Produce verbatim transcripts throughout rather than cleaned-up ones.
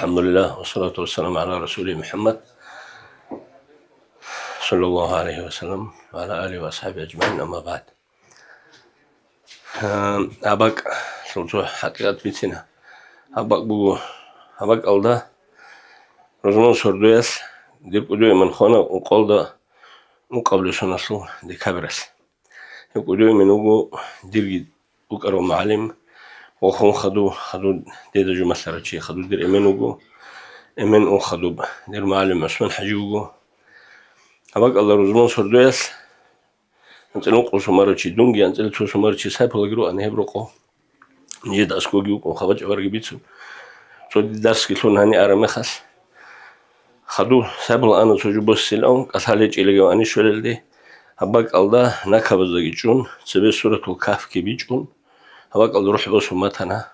الحمد لله والصلاة والسلام على رسوله محمد صلى الله عليه وسلم وعلى آله وأصحابه أجمعين، أما بعد. Гьаб бакӀалъул цо хӀакъикъат бицина. Гьаб бакӀ буго, гьаб бакӀалда рузман сордоялъ дир кӀудияй мун хвана ункъоялда ункъабилеб соналъул декабралъ. Гьев кӀудияй мун вуго дирги вукӀарав мугӀалим, ва хун хадув, хадув дида жумалъарав чи, хадув дир эмен вуго, эмен ун хадуб дир мугӀалим ГӀусман-хӀажи вуго. Гьаб бакӀалда рузман сордоялъ анцӀила ункъо сумарав чи, дунги анцӀила цо сумарав чи Сайпулаги рукӀана гьеб рокъов. Нижеда аскӀовги вукӀун, хабачӀ аварагги бицун. Цо дарсги лъун гьаниб араб мехалъ, хадув Сайпула ана цо жо босилан, кӀалъал гьечӀилан гьев ани щвелалде, гьаб бакӀалда накабаздаги чӀун, цебе Суратул Кагьфги бичӀчӀун, гьаб бакӀалда рухӀ босун батана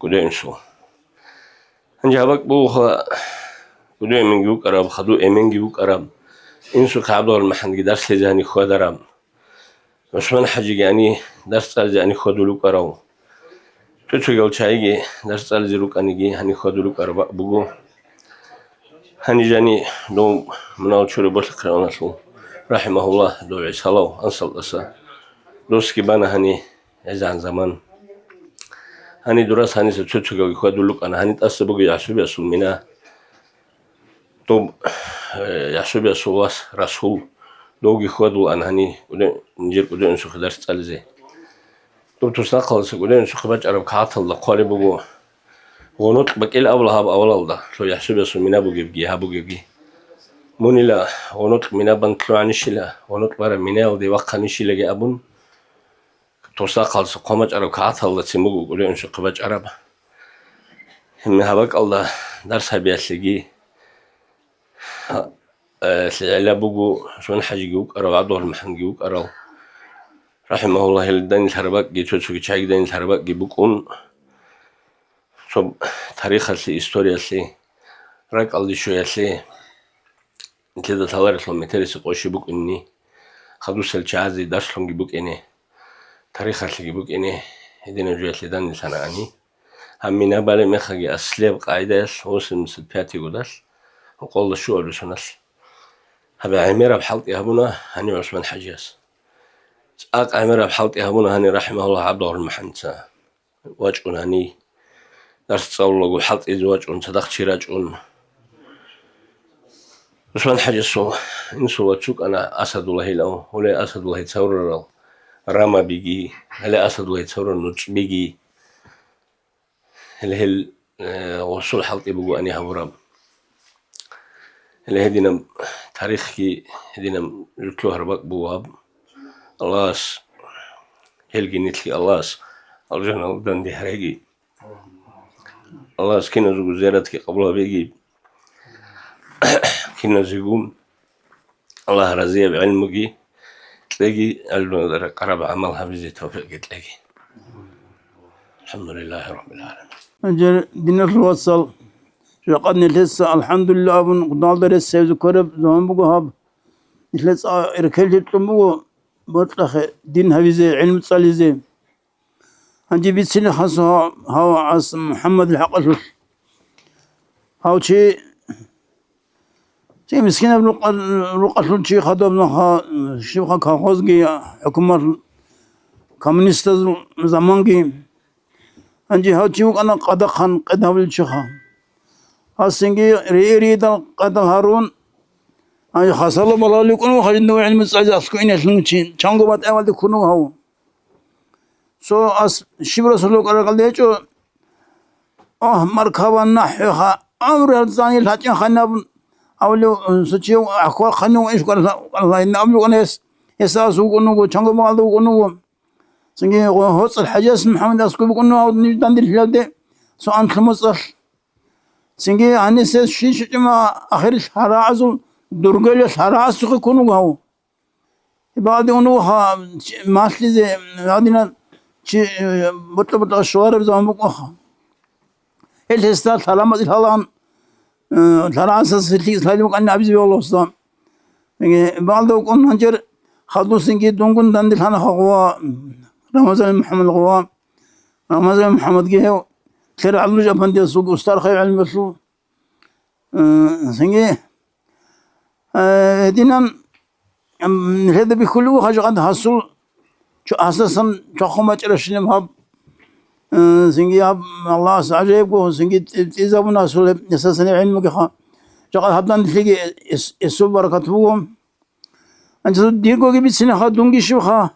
кӀудияй инсул. Гьанже гьаб бакӀ бугоха, кӀудияй эменги вукӀараб, хадув эменги вукӀараб, инсухъе ГӀабдуллагьил МахӀмудги дарс лъезе гьаниб хьвадараб, ГӀусман-хӀажиги гьаниб дарс цӀализе гьаниб хьвадулев вукӀарав, цо-цогиял чагӀиги дарс цӀализе рукӀаниги гьаниб хьвадулев вукӀараб бакӀ буго. Гьаниб жаниб дов мунагьал чураб Болъихъ-районалъул, рахӀимагьуллагь, дов ГӀисалав Ансалдаса. Досги бана гьаниб гӀезегӀан заман. Гьаниб дурас гьаниса цо-цогиялги хьвадулев вукӀана, гьаниб тӀаса буго ЯхӀсубиясул мина. Доб, э, ЯхӀсубиясул вас Расул, довги хьвадулаан гьаниб кӀуде-, нижер кӀудияй инсухъе дарс цӀализе. Доб туснахъалдаса кӀудияй инсухъе бачӀараб кагъаталда хъвалеб буго: гъунукь бакӀил абула гьаб авалалда, цо ЯхӀсубиясул мина бугебги, гьаб бугебги. Мунила гъунукь мина бан лъугӀанищила, гъунукь бараб минаялде вахъанищилаги абун, туснахъалдаса хъван бачӀараб кагъаталдацин буго кӀудияй инсухъе бачӀараб. Гьеб гьаб бакӀалда дарс гьабиялъеги, э, гӀилла буго, ГӀусман-хӀажиги вукӀарав, ГӀабдуллагьил МахӀмудги вукӀарав, рахӀимагьуллагь, гьел данделъараб бакӀги, цо-цоги чагӀиги данделъараб бакӀги букӀун, цо тарихалъе, историялъе, ракӀалде щвеялъе, нилъеда лъаларелъул метерисеб къо щиб букӀинни, хадусел чагӀазе дарслъунги букӀине, тарихалъеги букӀине, гьединаб жоялъе данделъана гьаниб. Гьаб мина балеб мехалъги аслияб къагӀидаялъ восемьдесят пятый годалъ, ункъоялда щуабилеб соналъ, гьаб гӀемераб хӀалтӀи гьабуна гьанив ГӀусман-хӀажияс. ЦӀакъ гӀемераб хӀалтӀи гьабуна гьанив, рахӀимагьуллагь, ГӀабдуллагьил МахӀмудица. ВачӀун гьанив, дарс цӀалулаго хӀалтӀизе вачӀун, цадахъ чи рачӀун. ГӀусман-хӀажиясул инсул вац вукӀана Асадуллагьилав, гьеле Асадуллагьица гьавурарал рамабиги, гьеле Асадуллагьица гьавурал нуцӀбиги. Гьеле гьел, э, гъосул хӀалтӀи буго гьанив гьабураб. Гьеле гьединаб тарихги, гьединаб лъугьараб бакӀ буго гьаб. Аллагьас, гьелги нилъги Аллагьас алжаналда данде гьареги. Аллагьас киназего зияратги къабул гьабеги. Киназего Аллагь разияб гӀилмуги кьеги, гӀелмуялда ракӀараб гӀамал гьабизе тавфикъги кьеги. АлхӀамдулиллагьи раббил гӀаламин. Гьанже, диналъул вацал, жакъа нилъеца «АлхӀамдулиллагь» абун, Аллагьалда рецц гьабизе ккараб заман буго гьаб. Нилъер цӀа-, эркеллъи кьун буго бокьахъе, дин гьабизе, гӀилму цӀализе. Гьанже бицина хасго гьав, гьав ГӀас МухӀаммадил хӀакъалъулъ. Гьав чи, чи мискинаб рукъа-, рукъалъул чи хадуб нуха, щибха колхозги, хӀукумат, коммунистазул заманги. Гьанже гьав чи вукӀана къадахъан къед гьавулев чиха. Гьасинги рии-риидал къадал гьарун, гьанже хасало балагьулев вукӀун вуго гьанив гӀилму цӀализе аскӀове ине лъугьун чи, чанго батӀиябалде ккун вуго гьав. Цо ас щиб расулав кӀаракӀалда гьечӀо, «Агь, маркабан нахӀвеха, амру гьарцӀанил гьачӀин ханаб», авлев, цо чи ахвал ханив иш кӀваралъа-, кӀваралъа гьанна абулев вукӀана гьес, гьес ас вукӀун вуго, чанго балагьалда вукӀун вуго. Цинги гъо-, гьоцӀал ХӀажияс МухӀаммад аскӀов букӀун вуго гьав ниж данделъиялде, цо анлъи моцӀалъ. Цинги гьанисе щин щучӀун ва ахирил лъарагӀазул дургелалъ лъарагӀасухъе ккун вуго гьав. Гьеб гьадин унуха, чи-, малъизе гьадинан чи, э, бутӀа-бутӀа щвараб заман букӀаха. Гьел гьесда лъаламаз лъалаан, э, лъарагӀасас лъикӀ лъалев вукӀанин абизе бегьула гьесда. Яги балда вукӀун гьанжер хадусинги дунгун данделъана гъова, Рамазан МухӀаммад гъова. Рамазан МухӀаммадги гьев Лъер ГӀабдуллуж апандиясулги устарха гӀелмуялъул. Э, цинги, э, гьединан, м, нилъеда бихьулев хажгъад гьасул чо-, гьасасан чвахун бачӀарабщинаб гьаб, э, цинги гьаб Аллагьас гӀажаибго, цинги цӀи-, цӀизабуна гьасул гьеб гьасасан гьеб гӀилмугиха. Жакъа гьаб данделъиги эс-, эсул баракат буго. Анцазул диргоги бицинеха, дунги щивха.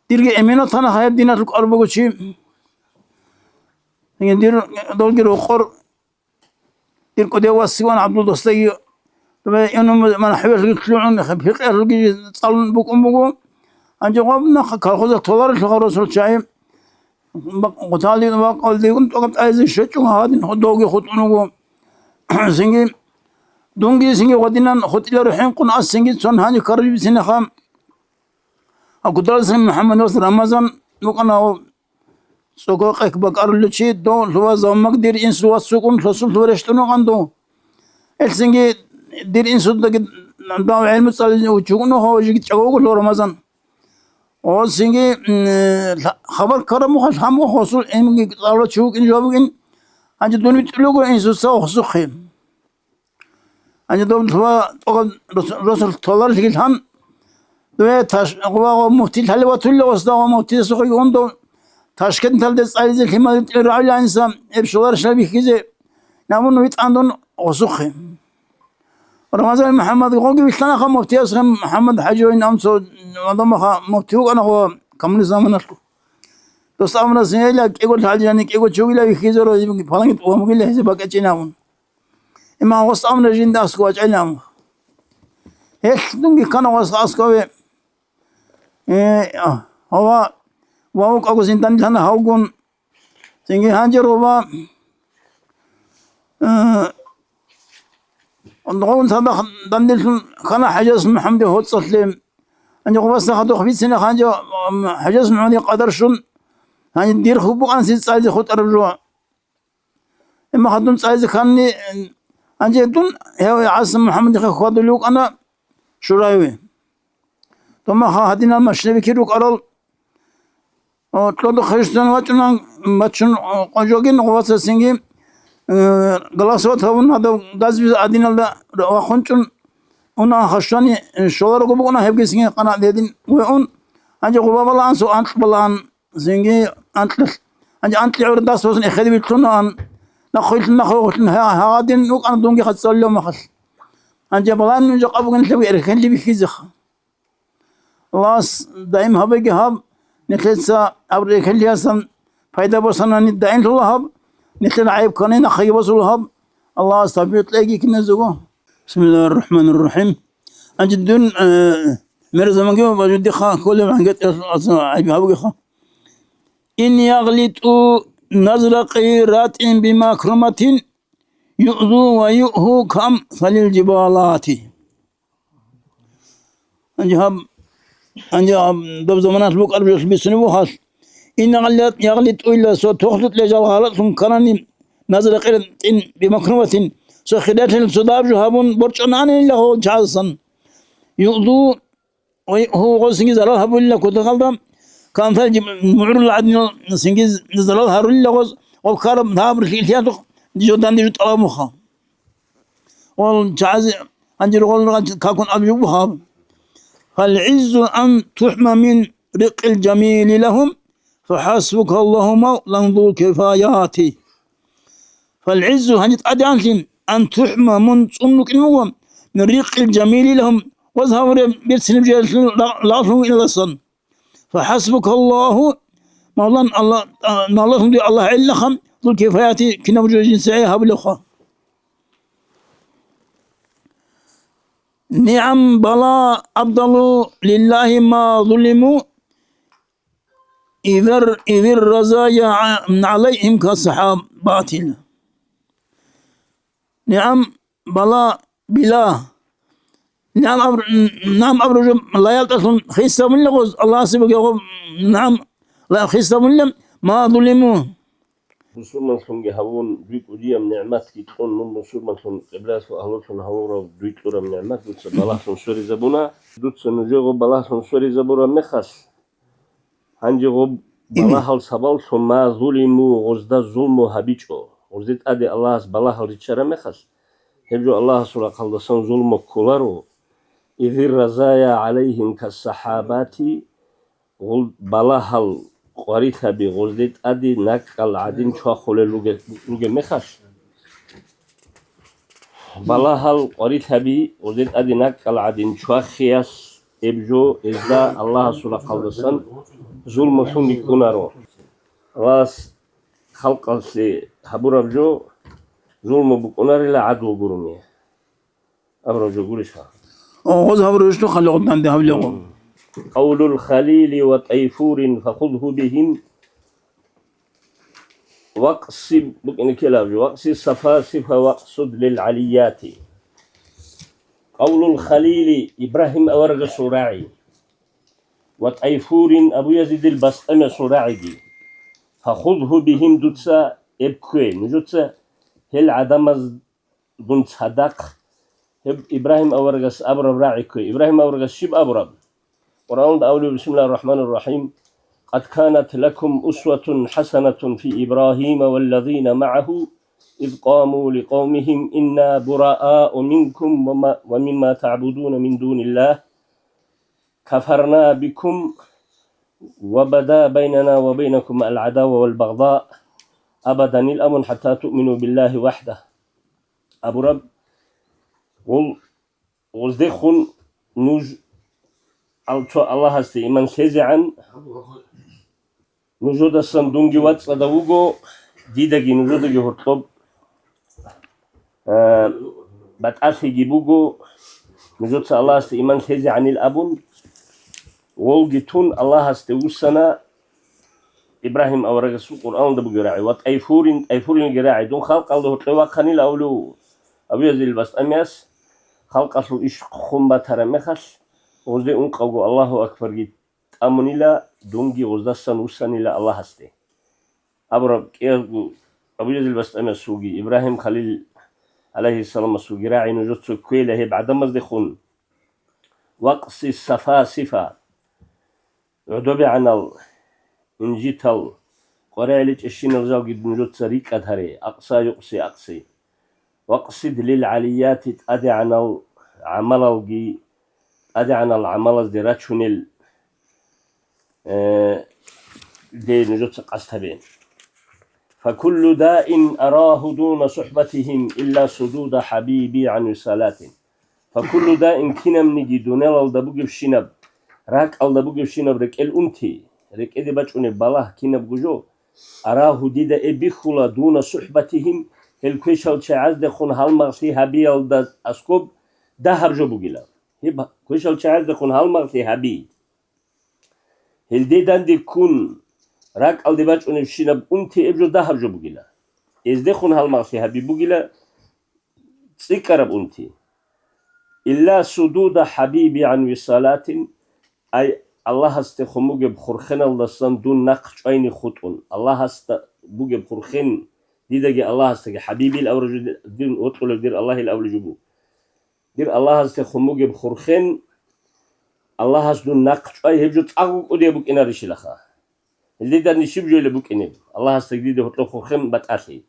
Дирги эменатанаха гьеб диналъул кӀвар буго чи. Цинги дир долги рокъор Дир кӀудияв васигун ГӀабдулдасдаги, ман хӀуялъги лъугӀун, пикъиялъулги цӀалун букӀун буго. Гьанже гъаб нахъа колхозалъ толарелъулха росулчагӀи, гъуталдигун, бакӀалдигун тӀокӀаб тӀайзе щвечӀун гьадин довги хутӀун вуго. Цинги, дунги цинги гъодинан хутӀиларо хӀинкъун ас цинги цон гьанив каражибицинеха. Агудалцин МухӀаммадас Рамазан вукӀана. ЦӀокӀо къек бакӀарулев чи, дов лъугьа заммаг дир инсул вас вукӀун, лъосулъ рещтӀун вукӀан дов. Элцинги дир инсудаги дав гӀелму цӀализе вучугун вуго, жиги чӀаго вуго лъугьа Рамазан. Гъосинги, м, лъа-, хабар ккараб мухъалъ гьаму гъосул гӀилмуги цӀалулев чи вукӀин жо бугин, гьанже дун витӀулего инсуца гъосухъе. Гьанже доб лъугьа тӀокӀаб рос-, росулъ толарелъги лъан, дове таш-, гъуба гъо муфти лъалев ватулев гъосда гъо муфтиясухъеги ундов, Ташкенталде цӀализе лъимал рагӀуланиса, гьеб щоларищал бихьизе, намун витӀан дун гъосухъе. Рамазан МухӀаммад гъоги вилълъанаха муфтиясухъе, МухӀаммад ХӀажи вай, ам цо адамаха муфти вукӀана гъо камулиз заманалъ. Дос амраз гьела кӀего лъалжани, кӀего чугила вихьизе ро, палаги тӀугьамугила гьезе бакӀачӀин абун. Имам гъос амра жинда аскӀов вачӀайилан. Гьелъ дунги ккана гъос аскӀове. Э, а, гьава, ва вукӀаго зиндан лъана гьавгун. Цинги гьанже руба, э, гъун цадахъ данделъун ккана ХӀажас МухӀаммадил гьоцӀалъе. Гьанже гъубасда хадуб бицина гьанже, ам, ХӀажас МухӀаммадил къадар щун, гьанже дир хӀубукъанси цӀайзе хутӀараб жо. Имма гьадин цӀайзе ккани, гьанже дун гьев ГӀасан МухӀаммадихъе хьвадулев вукӀана Шураеве. Дома гьадинал машинабикир рукӀарал, о, кьода хъиждан вачӀунан, бачун, о, къожогин гъувацасинги, э, голосовать гьавун гьадав газби гьадиналда вахъун чӀун, уна хашани, э, щоларого букӀуна гьебгисинги къанагӀ гьедин вегӀун, гьанже гъубабалаан, су анкьбалаан. Цинги анкьилъ-, гьанже анкьи гӀур дас босун эхеде вилълъунаан, нахъвилълъун, нахъвилълъун гьа-, гьагъадин рукӀана дунги хъацӀалев махалъ. Гьанже балагьун жакъа бугин лъабги эрхенлъи бихьизеха. Аллагьас даим гьабеги гьаб, нилъеца аб эрхенлъиясан пайда босанани даимлъула гьаб, нилъер гӀайиб ккани нахъеги босула гьаб. Аллагьас тавфикъ кьеги киназего. Бисмиллагьир рахӀманир рахӀим. Гьанже дун, э, мерзамаги ва жудиха кколеб гьанге тӀаса гӀайиб гьабугеха. إن يغلطوا نذر قيراط بمكرمة يؤذوا ويؤهوا كأمثال الجبالات. Гьанже гьаб, гьанже гьаб доб заманалъ букӀараб жолъ бицунеб бугьалъ, إن يغلطوا, إلا цо тохлъукье жал гъалатӀлъун кканани, نذر قيراط بمكرمة, цо хиралъил цо даб жо гьабун борчӀанани, إلا гъол чагӀасан, يؤذوا, ва гьугъосинги зарал гьабулила кутакалда, كأمثال الجبال, мугӀрул гӀадинал синги зарал гьарулила гъоз, ва ккараб гьаб рихьилъиялъухъ жо данде жо тӀалаб муха. Вал чагӀази гьанжир гъолрагъан какун аб жубу гьаб. فالعز أن تحمى من رق الجميل لهم، فحسبك الله مولا ذو الكفايات. فالعز, гьанже тӀадегӀанлъи, أن تحمى, мун цӀун рукӀин вуго, من رق الجميل لهم, ваз гьавре берцинаб жоялъул ла-, лагълъун вугиласан. فحسبك الله, Мавлан Аллагь, а, Аллагьун дуе Аллагь гӀеллаха, ذو الكفايات, кинаб жо жинсагӀи гьабулевха. نعم بلى أبدل لله ما ظلموا، إذ الر-، إذ الرزايا ع-، عليهم كالسحاب باطل. نعم بلى بلا. نعم أمر، نعم أمر جو لا يلتفون خيسا من لغز الله سبحانه وتعالى. نعم لا خيسا من لم ما ظلموا. Бусурманлъунги гьавун, дуй кӀудияб нигӀматги кьун, мун бусурманлъун къиблаялъул агьлулъун гьавурав дуй кьураб нигӀмат дуца балагьлъун сверизабуна. Дуца нужего балагьлъун сверизабураб мехалъ, гьанже гъоб балагьал сабаблъун ما ظلموا, гъозда зулму гьабичӀо. Гъозде тӀаде Аллагьас балагьал риччараб мехалъ, Гьеб жо Аллагьасул рахъалдасан зулму кколаро. Изир разая гӀалайгьим кассахабати, гъул балагьал къварилъаби гъозде тӀаде накӀкӀал гӀадин чвахулел руге-, ругеб мехалъ, балагьал къварилъаби гъозде тӀаде накӀкӀал гӀадин чвахиялъ, гьеб жо гьезда Аллагьасул рахъалдасан зулмулъун рикӀкӀунаро. Аллагьас халкъалъе гьабураб жо зулму букӀунарила гӀадлу гурони. Абураб жо гурищха? О, гъоз гьабураб жо халигъун данде гьавлегъо. Къавлул халили ва тӀайфурин фахудгьу бигьим. Вакъси букӀине ккелаб жо. Вакъси сафасифа вакъсуд лил гӀалияти. Къавлул халили, Ибрагьим аварагасул рагӀи. Ва тӀайфурин, Абу Язидил БастӀамиясул рагӀиги. Фахудгьу бигьим, дуца гьеб ккве, нужеца гьел гӀадамаз дун цадахъ гьеб Ибрагьим аварагас абураб рагӀи ккве. Ибрагьим аварагас щиб абураб? Къуръаналда абулеб, бисмиллагьир рахӀманир рахӀим, «Къад канат лакум усватун хӀасанатун фи Ибрагьима валлазина магӀагьу, из къаму ликъавмигьим, инна бураау минкум ва ма-, ва мимма таъбудуна мин дуниллагь, кафарна бикум, ва бада байнана ва байнакум ал-гӀадава вал-багъда абадан», ил абун, «хӀатта туъмину биллагьи вахӀдагь» абураб. Гъул, гъоздехун нуж ал-, цо Аллагьасде иман лъезегӀан, нужедасан дунги вацӀцӀадав вуго, дидаги нужедаги гьоркьоб, а, батӀалъиги буго, нужеца Аллагьасде иман лъезегӀанил абун, гъолги тун Аллагьасде вуссана Ибрагьим аварагасул Къуръаналда бугеб рагӀи, ва тӀайфурин, тӀайфуринги рагӀи, дун халкъалда гьоркьов вахъанила абулев Абу Язидил БастӀамияс, халкъалъул иш хъун батараб мехалъ, гъозде ункъавго Аллагьу акбарги тӀамунила, дунги гъоздасан вуссанила Аллагьасде. Абураб кӀиязго Абу Язил БастӀамиясулги, Ибрагьим Халил гӀалайгьиссаламасулги рагӀи нужеца кквейила гьеб гӀадамаздехун. Вакъси сафасифа, гӀодобегӀанал, инжитал, къваригӀел чӀищинал жалги нужеца рикӀкӀад гьаре, акъса-юкъси-акъси. Вакъсид лил гӀалияти, тӀадегӀанал гӀамалалги, тӀадегӀанал гӀамалазде рачунел, э, де нужеца къасд гьабе. Факуллу даин арагьу дуна сухӀбатигьим илла судуда хӀабиби гӀан висалатин. Факуллу даин, кинабниги дуниялалда бугебщинаб, ракӀалда бугебщинаб рекӀел унти, рекӀеде бачӀунеб балагь кинабго жо, арагьу, дида гьеб бихьула, дуна сухӀбатигьим, гьел квешал чагӀаздехун гьалмагълъи гьабиялда аскӀоб дагьаб жо бугила. Гьеб квешал чагӀаздехун гьалмагълъи гьаби. Гьелде данде ккун, ракӀалде бачӀунебщинаб унти гьеб жо дагьаб жо бугила. Гьездехун гьалмагълъи гьаби бугила цӀикӀкӀараб унти. Илла судуда хӀабиби гӀан висалатин, ай, Аллагьасдехун бугеб хурхеналдасан дун нахъ чӀвайни хутӀун. Аллагьасда бугеб хурхен, дидаги Аллагьасдаги, хӀабибил абураб жо, дин вокьулев дир Аллагьил абулеб жо буго. Дир Аллагьасдехун бугеб хурхен, Аллагьас дун нахъ чӀвай, гьеб жо цӀакъго кӀудияб букӀинарищилаха? Гьелдеда нишиб жойила букӀинеб, Аллагьасдаги дида гьоркьоб хурхен батӀалъи.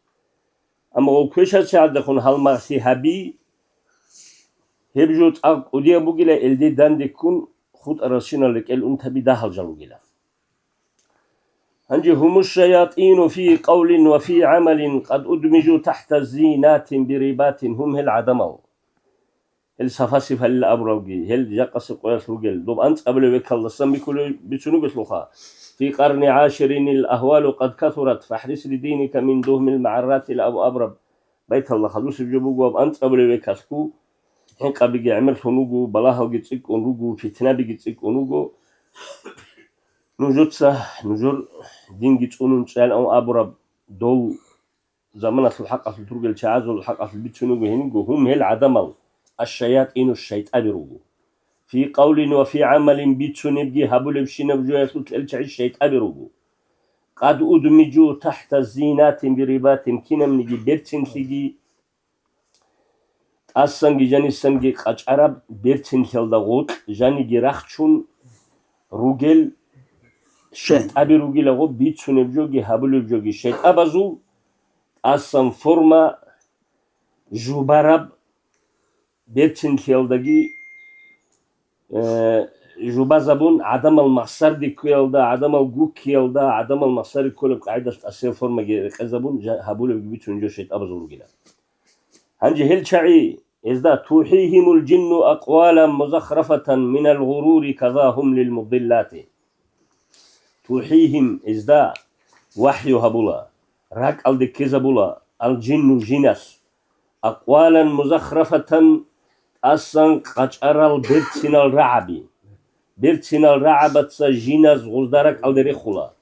Амма гъол квешал чагӀаздехун гьалмагълъи гьаби, гьеб жо цӀакъ кӀудияб бугила, гьелде данде ккун хутӀаралщинал рекӀел унтаби дагьал жал ругила. Гьанже гьуму шаятӀину фи къавлин ва фи гӀамалин къад удмижу тахӀта зинатин бирибатин, гьум гьел гӀадамал. Гьел сафасиф гьалил абуралги, гьел жакъасеб къоялъ ругел, доб анцӀабилев векалдасан бихьулев бицун вугелъулха. Фи къарни гӀаширинил агьвалу къад касурат, фахӀрис лидиника мин дугьмил магӀарратил абу абураб байталда хадусеб жо буго, аб анцӀабилев векалъго, хӀинкъабиги гӀемерлъун вуго, балагьалги цӀикӀкӀун руго, фитнабиги цӀикӀкӀун руго. Нужеца, нужер динги цӀунун чӀайилан абураб дол заманалъул хӀакъалъулъ ругел чагӀазул хӀакъалъулъ бицун вуго гьенибго, гьум гьел гӀадамал, аш-шаятӀину, шайтӀаби руго. Фи къавлин ва фи гӀамалин, бицунебги гьабулебщинаб жоялъул кьел чагӀи шайтӀаби руго. Къад удмижу тахӀта зинатин бирибатин, кинабниги берцинлъиги, тӀасанги жанисанги къачӀараб берцинлъиялда гъоркь жаниги рахчун ругел шайтӀаби ругилаго, бицунеб жоги гьабулеб жоги шайтӀабазул, тӀасан форма, жубараб, берцинлъиялдаги, э, жубазабун, гӀадамал махсарде кквеялда, гӀадамал гуккиялда, гӀадамал махсаре кколеб къагӀидалъ тӀасел формаги рекъезабун жа-, гьабулебги бицун жо шайтӀабазул ругила. Гьанже гьел чагӀи, гьезда: «ТухӀихимул жинну акъвалан музахрафатан минал гъурури каза гьум лил мудиллати». ТухӀихим, гьезда вахӀю гьабула, ракӀалде ккезабула, ал-жинну, жинас, акъвалан музахрафатан, тӀасан къачӀарал берцинал рагӀаби. Берцинал рагӀабаца жиназ гъузда ракӀалде рехула.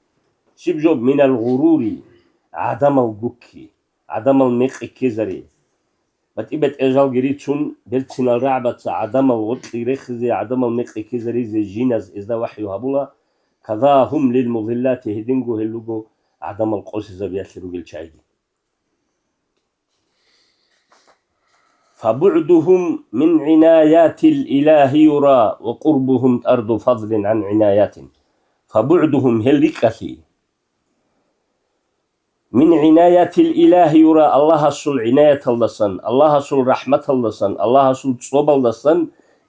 Щиб жо? Минал гъурури, гӀадамал гукки, гӀадамал мекъи ккезари. БатӀи-батӀиял жалги рицун, берцинал рагӀабаца гӀадамал гъоркье рехизе, гӀадамал мекъи ккезаризе жиназ гьезда вахӀю гьабула, каза гьум лил мудиллати, гьединго гьел руго гӀадамал къосизабиялъе ругел чагӀиги. «ФабугӀдухум мин гӀинаятил илагьи юра ва къурбухум тӀарду фадлин гӀан гӀинаятин». «ФабугӀдухум», гьел рикӀкӀалъи, «мин гӀинаятил илагьи юра», Аллагьасул гӀинаяталдасан, Аллагьасул рахӀматалдасан, Аллагьасул цӀобалдасан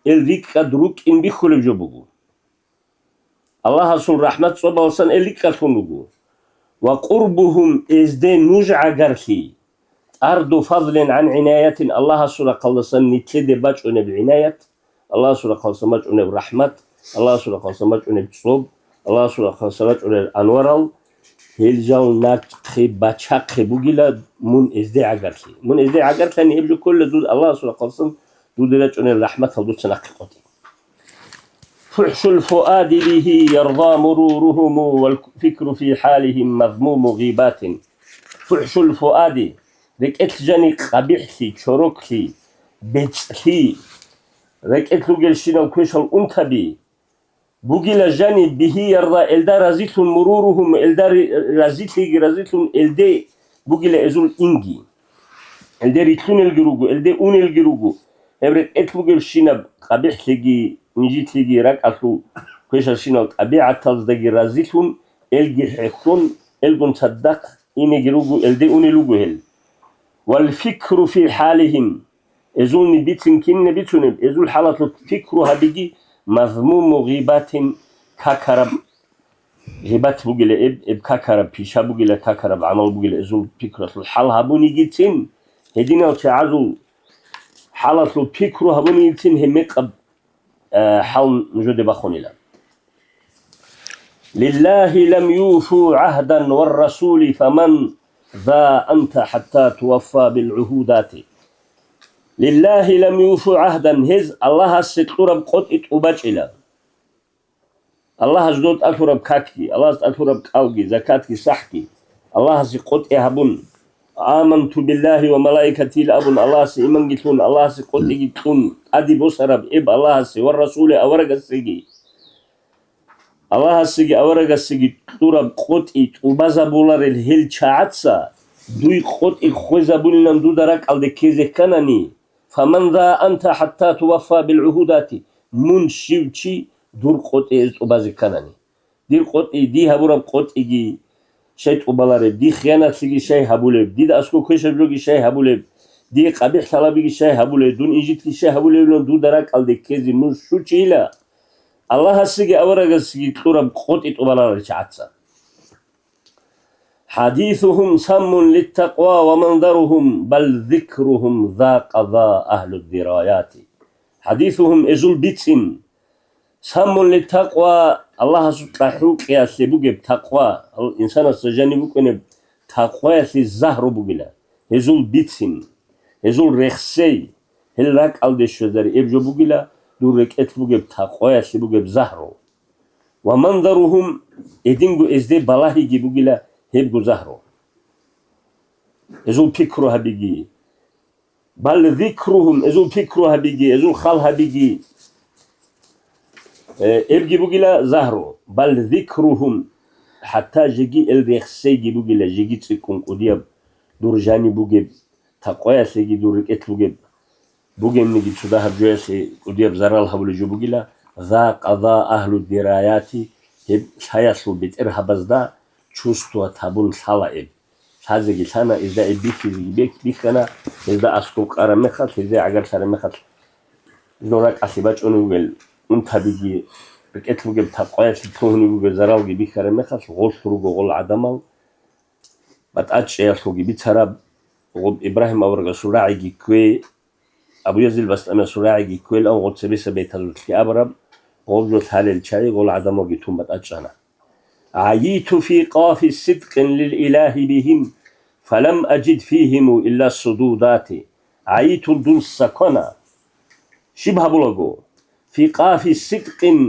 гьел рикӀкӀад рукӀин бихьулеб жо буго. Аллагьасул рахӀмат цӀобалдасан гьел рикӀкӀалъун руго. «Ва къурбухум», гьезде нуж гӀагарлъи, «тӀарду фадлин гӀан гӀинаятин», Аллагьасул рахъалдасан нилъеде бачӀунеб гӀинаят, Аллагьасул рахъалдасан бачӀунеб рахӀмат, Аллагьасул рахъалдасан бачӀунеб цӀоб, Аллагьасул рахъалдасан бачӀунеб анварал, гьел жал нахъе бачахъе бугила мун гьезде гӀагарлъи. Мун гьезде гӀагарлъани гьеб жо ккола дуд Аллагьасул рахъалдасан дуда рачӀунел рахӀматал дуца нахъе къотӀи. «ФухӀшул фуади бигьи ярда мурурухуму вал фикру фи хӀалихим мазмуму гъибатин». «ФухӀшул фуади», рекӀелъ жани къабихӀлъи, чороклъи, бецӀлъи, рекӀелъ ругелщинал квешал унтаби, бугила жани бигьи ярда, элда разилъун, мурурухум, элда ри-, разилъиги разилъун, элде бугила эзул инги. Элде рилълъунелги руго, элде унелги руго. Гьеб рекӀелъ бугебщинаб къабихӀлъиги, инжитлъиги ракӀалъул квешалщинал тӀабигӀаталдаги разилъун, элги хӀехьон, элгун цадахъ инеги руго, элде унел руго гьел. «Вал фикру фи хӀалихим», эзулни бицин кинни бицунеб, эзул хӀалалъул пикру гьабиги, мазмуму гъибатин, какараб гъибат бугила эб, эб какараб пиша бугила, какараб гӀамал бугила, эзул пикралъул хӀал гьабунигицин, гьединал чагӀазул хӀалалъул пикру гьабунигицин гьеб мекъаб, э, хӀал нужеде бахунила. «Лиллагьи лам юфу гӀагьдан вар расули фаман за анта хӀатта туваффа бил гӀугьудати». «Лиллагьи лам юфу гӀагьдан», гьез Аллагьасе кьураб къотӀи тӀубачӀила. Аллагьас дол тӀалъураб какги, Аллагьас тӀалъураб кӀалги, закатги, сахӀги Аллагьасе къотӀи гьабун, «Аманту биллагьи ва малаикатигьи» абун, Аллагьасе иманги лъун, Аллагьасе къотӀиги кьун, тӀаде босараб эб Аллагьасе ва Расуле аварагасеги. Аллагьасеги аварагасеги кьураб къотӀи тӀубазабуларел гьел чагӀаца дуй къотӀи хвезабунилан дуда ракӀалде ккезе кканани, «Фаман за анта хӀатта туваффа бил гӀугьудати», мун щив чи дур къотӀи гьез тӀубазе кканани. Дир къотӀи, дий гьабураб къотӀиги щай тӀубалареб, дий хиянатлъиги щай гьабулеб, дида аскӀов квешаб жоги щай гьабулеб, дие къабихӀ лъалабиги щай гьабулеб, дун инжитлъи щай гьабулебилан дуда ракӀалде ккезе мун щучила, Аллагьасеги аварагасеги кьураб къотӀи тӀубаларел чагӀаца. «ХӀадисухум саммун литтакъва ва манзарухум, бал зикрухум за къаза агьлуддираяти». «ХӀадисухум», эзул бицин, «саммун литтакъва», Аллагьасукьа хӀинкъиялъе бугеб такъва, ал-, инсанасда жаниб букӀунеб такъваялъе загьру бугила, гьезул бицин, гьезул рехсей, гьел ракӀалде щвезари эб жо бугила, дур рекӀелъ бугеб такъваялъе бугеб загьру. «Ва манзарухум», эдинго эзде балагьиги бугила гьебго загьру. Эзул пикру гьабиги. «Бал зикрухум», эзул пикру гьабиги, эзул хал гьабиги. Э, эбги бугила загьру. «Бал зикрухум», хӀатта жеги эл рехсейги бугила, жеги цӀикӀкӀун кӀудияб дур жаниб бугеб, такъваялъеги дур рекӀелъ бугеб, бугебниги цо дагьаб жоялъе кӀудияб зарал гьабулеб жо бугила, «за къаза агьлуддираяти», гьеб лъаялъул бетӀергьабазда чувствовать гьабун лъала эб. Лъазеги лъана, гьезда эб бихьизеги бек-, бихьана, гьезда аскӀоб къараб мехалъ, гьезда гӀагарлъараб мехалъ, Жо ракӀалъе бачӀунеб бугел унтабиги, рекӀелъ бугеб такъваялъе лъугьунеб бугел заралги бихьараб мехалъ, гъолъ руго гъол гӀадамал батӀачӀеялъулги бицараб, гъоб Ибрагьим аварагасул рагӀиги ккве, Абу Язил Бастамиясул рагӀиги кквелан гъоб цебесеб бетазулъги абараб, гъоб жо лъалел чагӀи гъол гӀадамалги тун батӀачӀана. «ГӀайиту фи къафи сидкъин лил илагьи бигьим, фалам ажид фигьиму илла судудати». ГӀайиту, дун сакана. Щиб гьабулаго? «Фи къафи сидкъин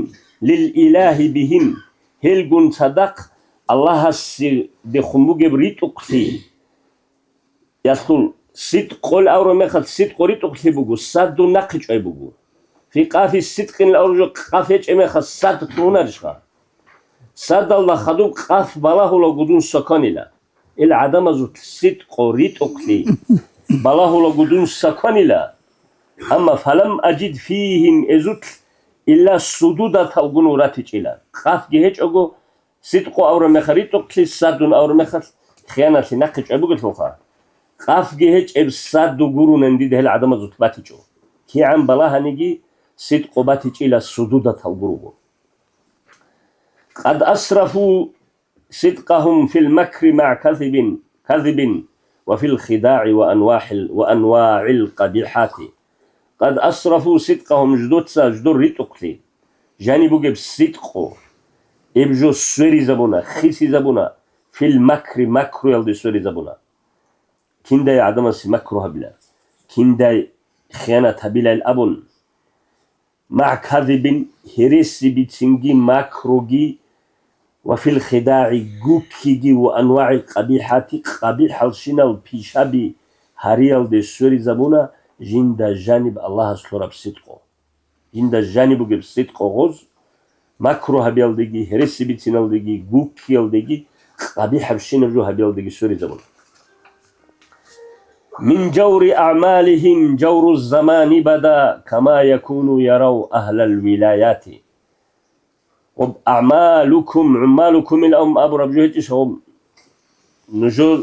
лил илагьи бигьим», гьелгун цадахъ Аллагьасе дехун бугеб ритӀухълъи. Ялъул сидкъ къол авра мехалъ сидкъо ритӀухълъи буго, саддун нахъе чӀвай буго. Фи къафи сидкъин авра жо къаф гьечӀеб мехалъ сад лъугьунарищха? Садалда хадуб къаф балагьулаго дун саканила. Ил гӀадамазулъ сидкъо ритӀухълъи балагьулаго дун саканила. Амма «фалам ажид фигьим» эзулъ илла судудаталгун ратичӀила. Къафги гьечӀого, сидкъо авра мехалъ ритӀухълъи, саддун авра мехалъ хияналъе нахъе чӀвай бугелъулха. Къафги гьечӀеб садду гуруни дида гьел гӀадамазулъ батичӀо. КигӀан балагьаниги, сидкъо батичӀила судудатал гуруго. «Къад асрафу сидкъагьум фил макри магӀа казибин, казибин ва фил хидагӀи ва анвахӀил, ва анвагӀил къабихӀати». «Къад асрафу сидкъагьум», ждоца ждор ритӀухълъи, жаниб бугеб сидкъо, гьеб жо сверизабуна, хисизабуна, «фил макри», макруялде сверизабуна. Киндай гӀадамасе макру гьабила, киндай хиянат гьабилайил абун, «магӀа казибин», гьереси бицинги макруги, «ва фил хидагӀи», гуккиги, «ва анвагӀил къабихӀати», къабихӀалщинал пишаби гьариялде сверизабуна жинда жаниб Аллагьас лъураб сидкъо. Жинда жаниб бугеб сидкъо гъоз, макру гьабиялдеги, гьереси бициналдеги, гуккиялдеги, къабихӀабщинаб жо гьабиялдеги сверизабуна. «Мин жаври аъмалихим жавру замани бада, кама якуну ярав агьлал вилаяти». «Гъоб аъмалукум, гӀуммалукум» ил абураб жо гьечӀищ гъоб? Нужер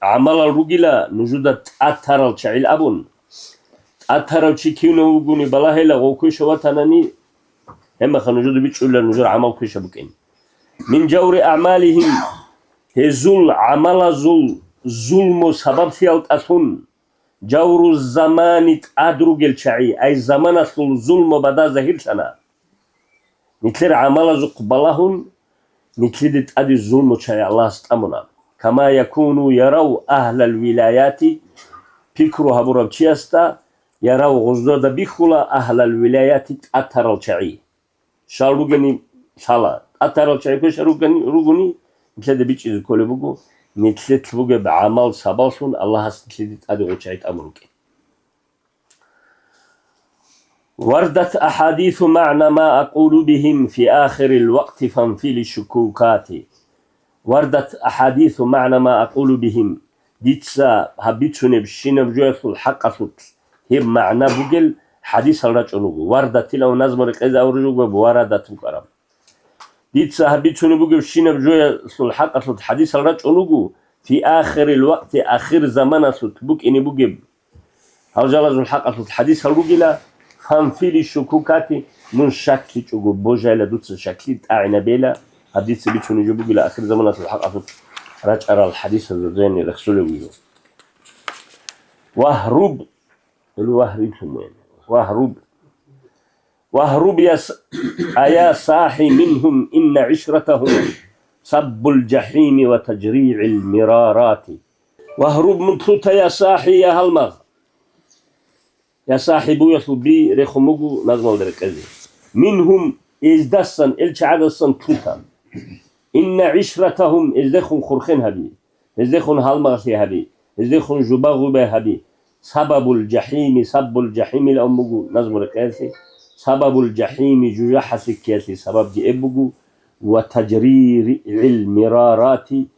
гӀамалал ругила нужуда тӀатарал чагӀил абун. ТӀатарав чи кивнав вугони балагьила, гъов квеша ватанани, гьебмехалъ нужеда бичӀчӀулила нужер гӀамал квеша букӀин. «Мин жаври аъмалихим», гьезул гӀамалазул зулму сабаблъиялдалъун, «жавру замани», тӀад ругел чагӀи, ай заманалъул зулму бада загьирлъана. Нилъер гӀамалазухъ балагьун, нилъеде тӀаде зулму чагӀи Аллагьас тӀамуна. «Кама якуну ярав агьлал вилаяти», пикру гьабурав чиясда, ярав гъозда бихьула агьлал вилаяти тӀатарал чагӀи. Щал ругени лъала, тӀатарал чагӀи квешал ругани, ругони, нилъеда бичӀчӀизе кколеб буго, нилъелъ бугеб гӀамал сабаблъун Аллагьас нилъеде тӀаде гъо чагӀи тӀамун рукӀин. «Вардат ахадису магӀна ма акъулу бигьим фи ахирил вакъти фанфили шукукати». «Вардат ахадису магӀна ма акъулу бигьим». Дица гьаб бицунебщинаб жоялъул хӀакъалъулъ гьеб магӀна бугел хӀадисал рачӀун руго. «Вардатил» ав назму рекъезе авружуго «варадат» букӀараб. Дица гьаб бицунеб бугебщинаб жоялъул хӀакъалъулъ хӀадисал рачӀун руго, фи ахирил вакъти, ахир заманалъулъ букӀине бугеб. Гьал жалазул хӀакъалъулъ хӀадисал ругила, фанфили шукукати, мун щакличӀого божайла, дуца щаклил тӀагӀинабейла, гьаб дица бицунеб жо бугила ахир заманалъул хӀакъалъулъ рачӀарал хӀадисазул рехсолев вуго. Вагьруб, вагьриб, вагьруб. «Вагьруб я с-, а я сахӀи мингьум, инна гӀишратагьум саббул жахӀими ва тажригӀил мирарати». «Вагьруб, мун лъута, я сахӀи, я гьалмагъ». Я сахӀи буялъул би рехун буго назмалда рекъезе. «Мингьум», эздасан, ил чагӀаздасан лъута. «Инна гӀишратагьум», эздехун хурхен гьаби. Гьездехун гьалмагълъи гьаби, гьездехун жуба-гъубай гьаби. Сабабул жахӀими, саббул жахӀимил ан буго назму рекъеялъе. Сабабул жахӀими, жужахӀалъе ккеялъе сабабги эб буго. Ва тажригӀил мирарати,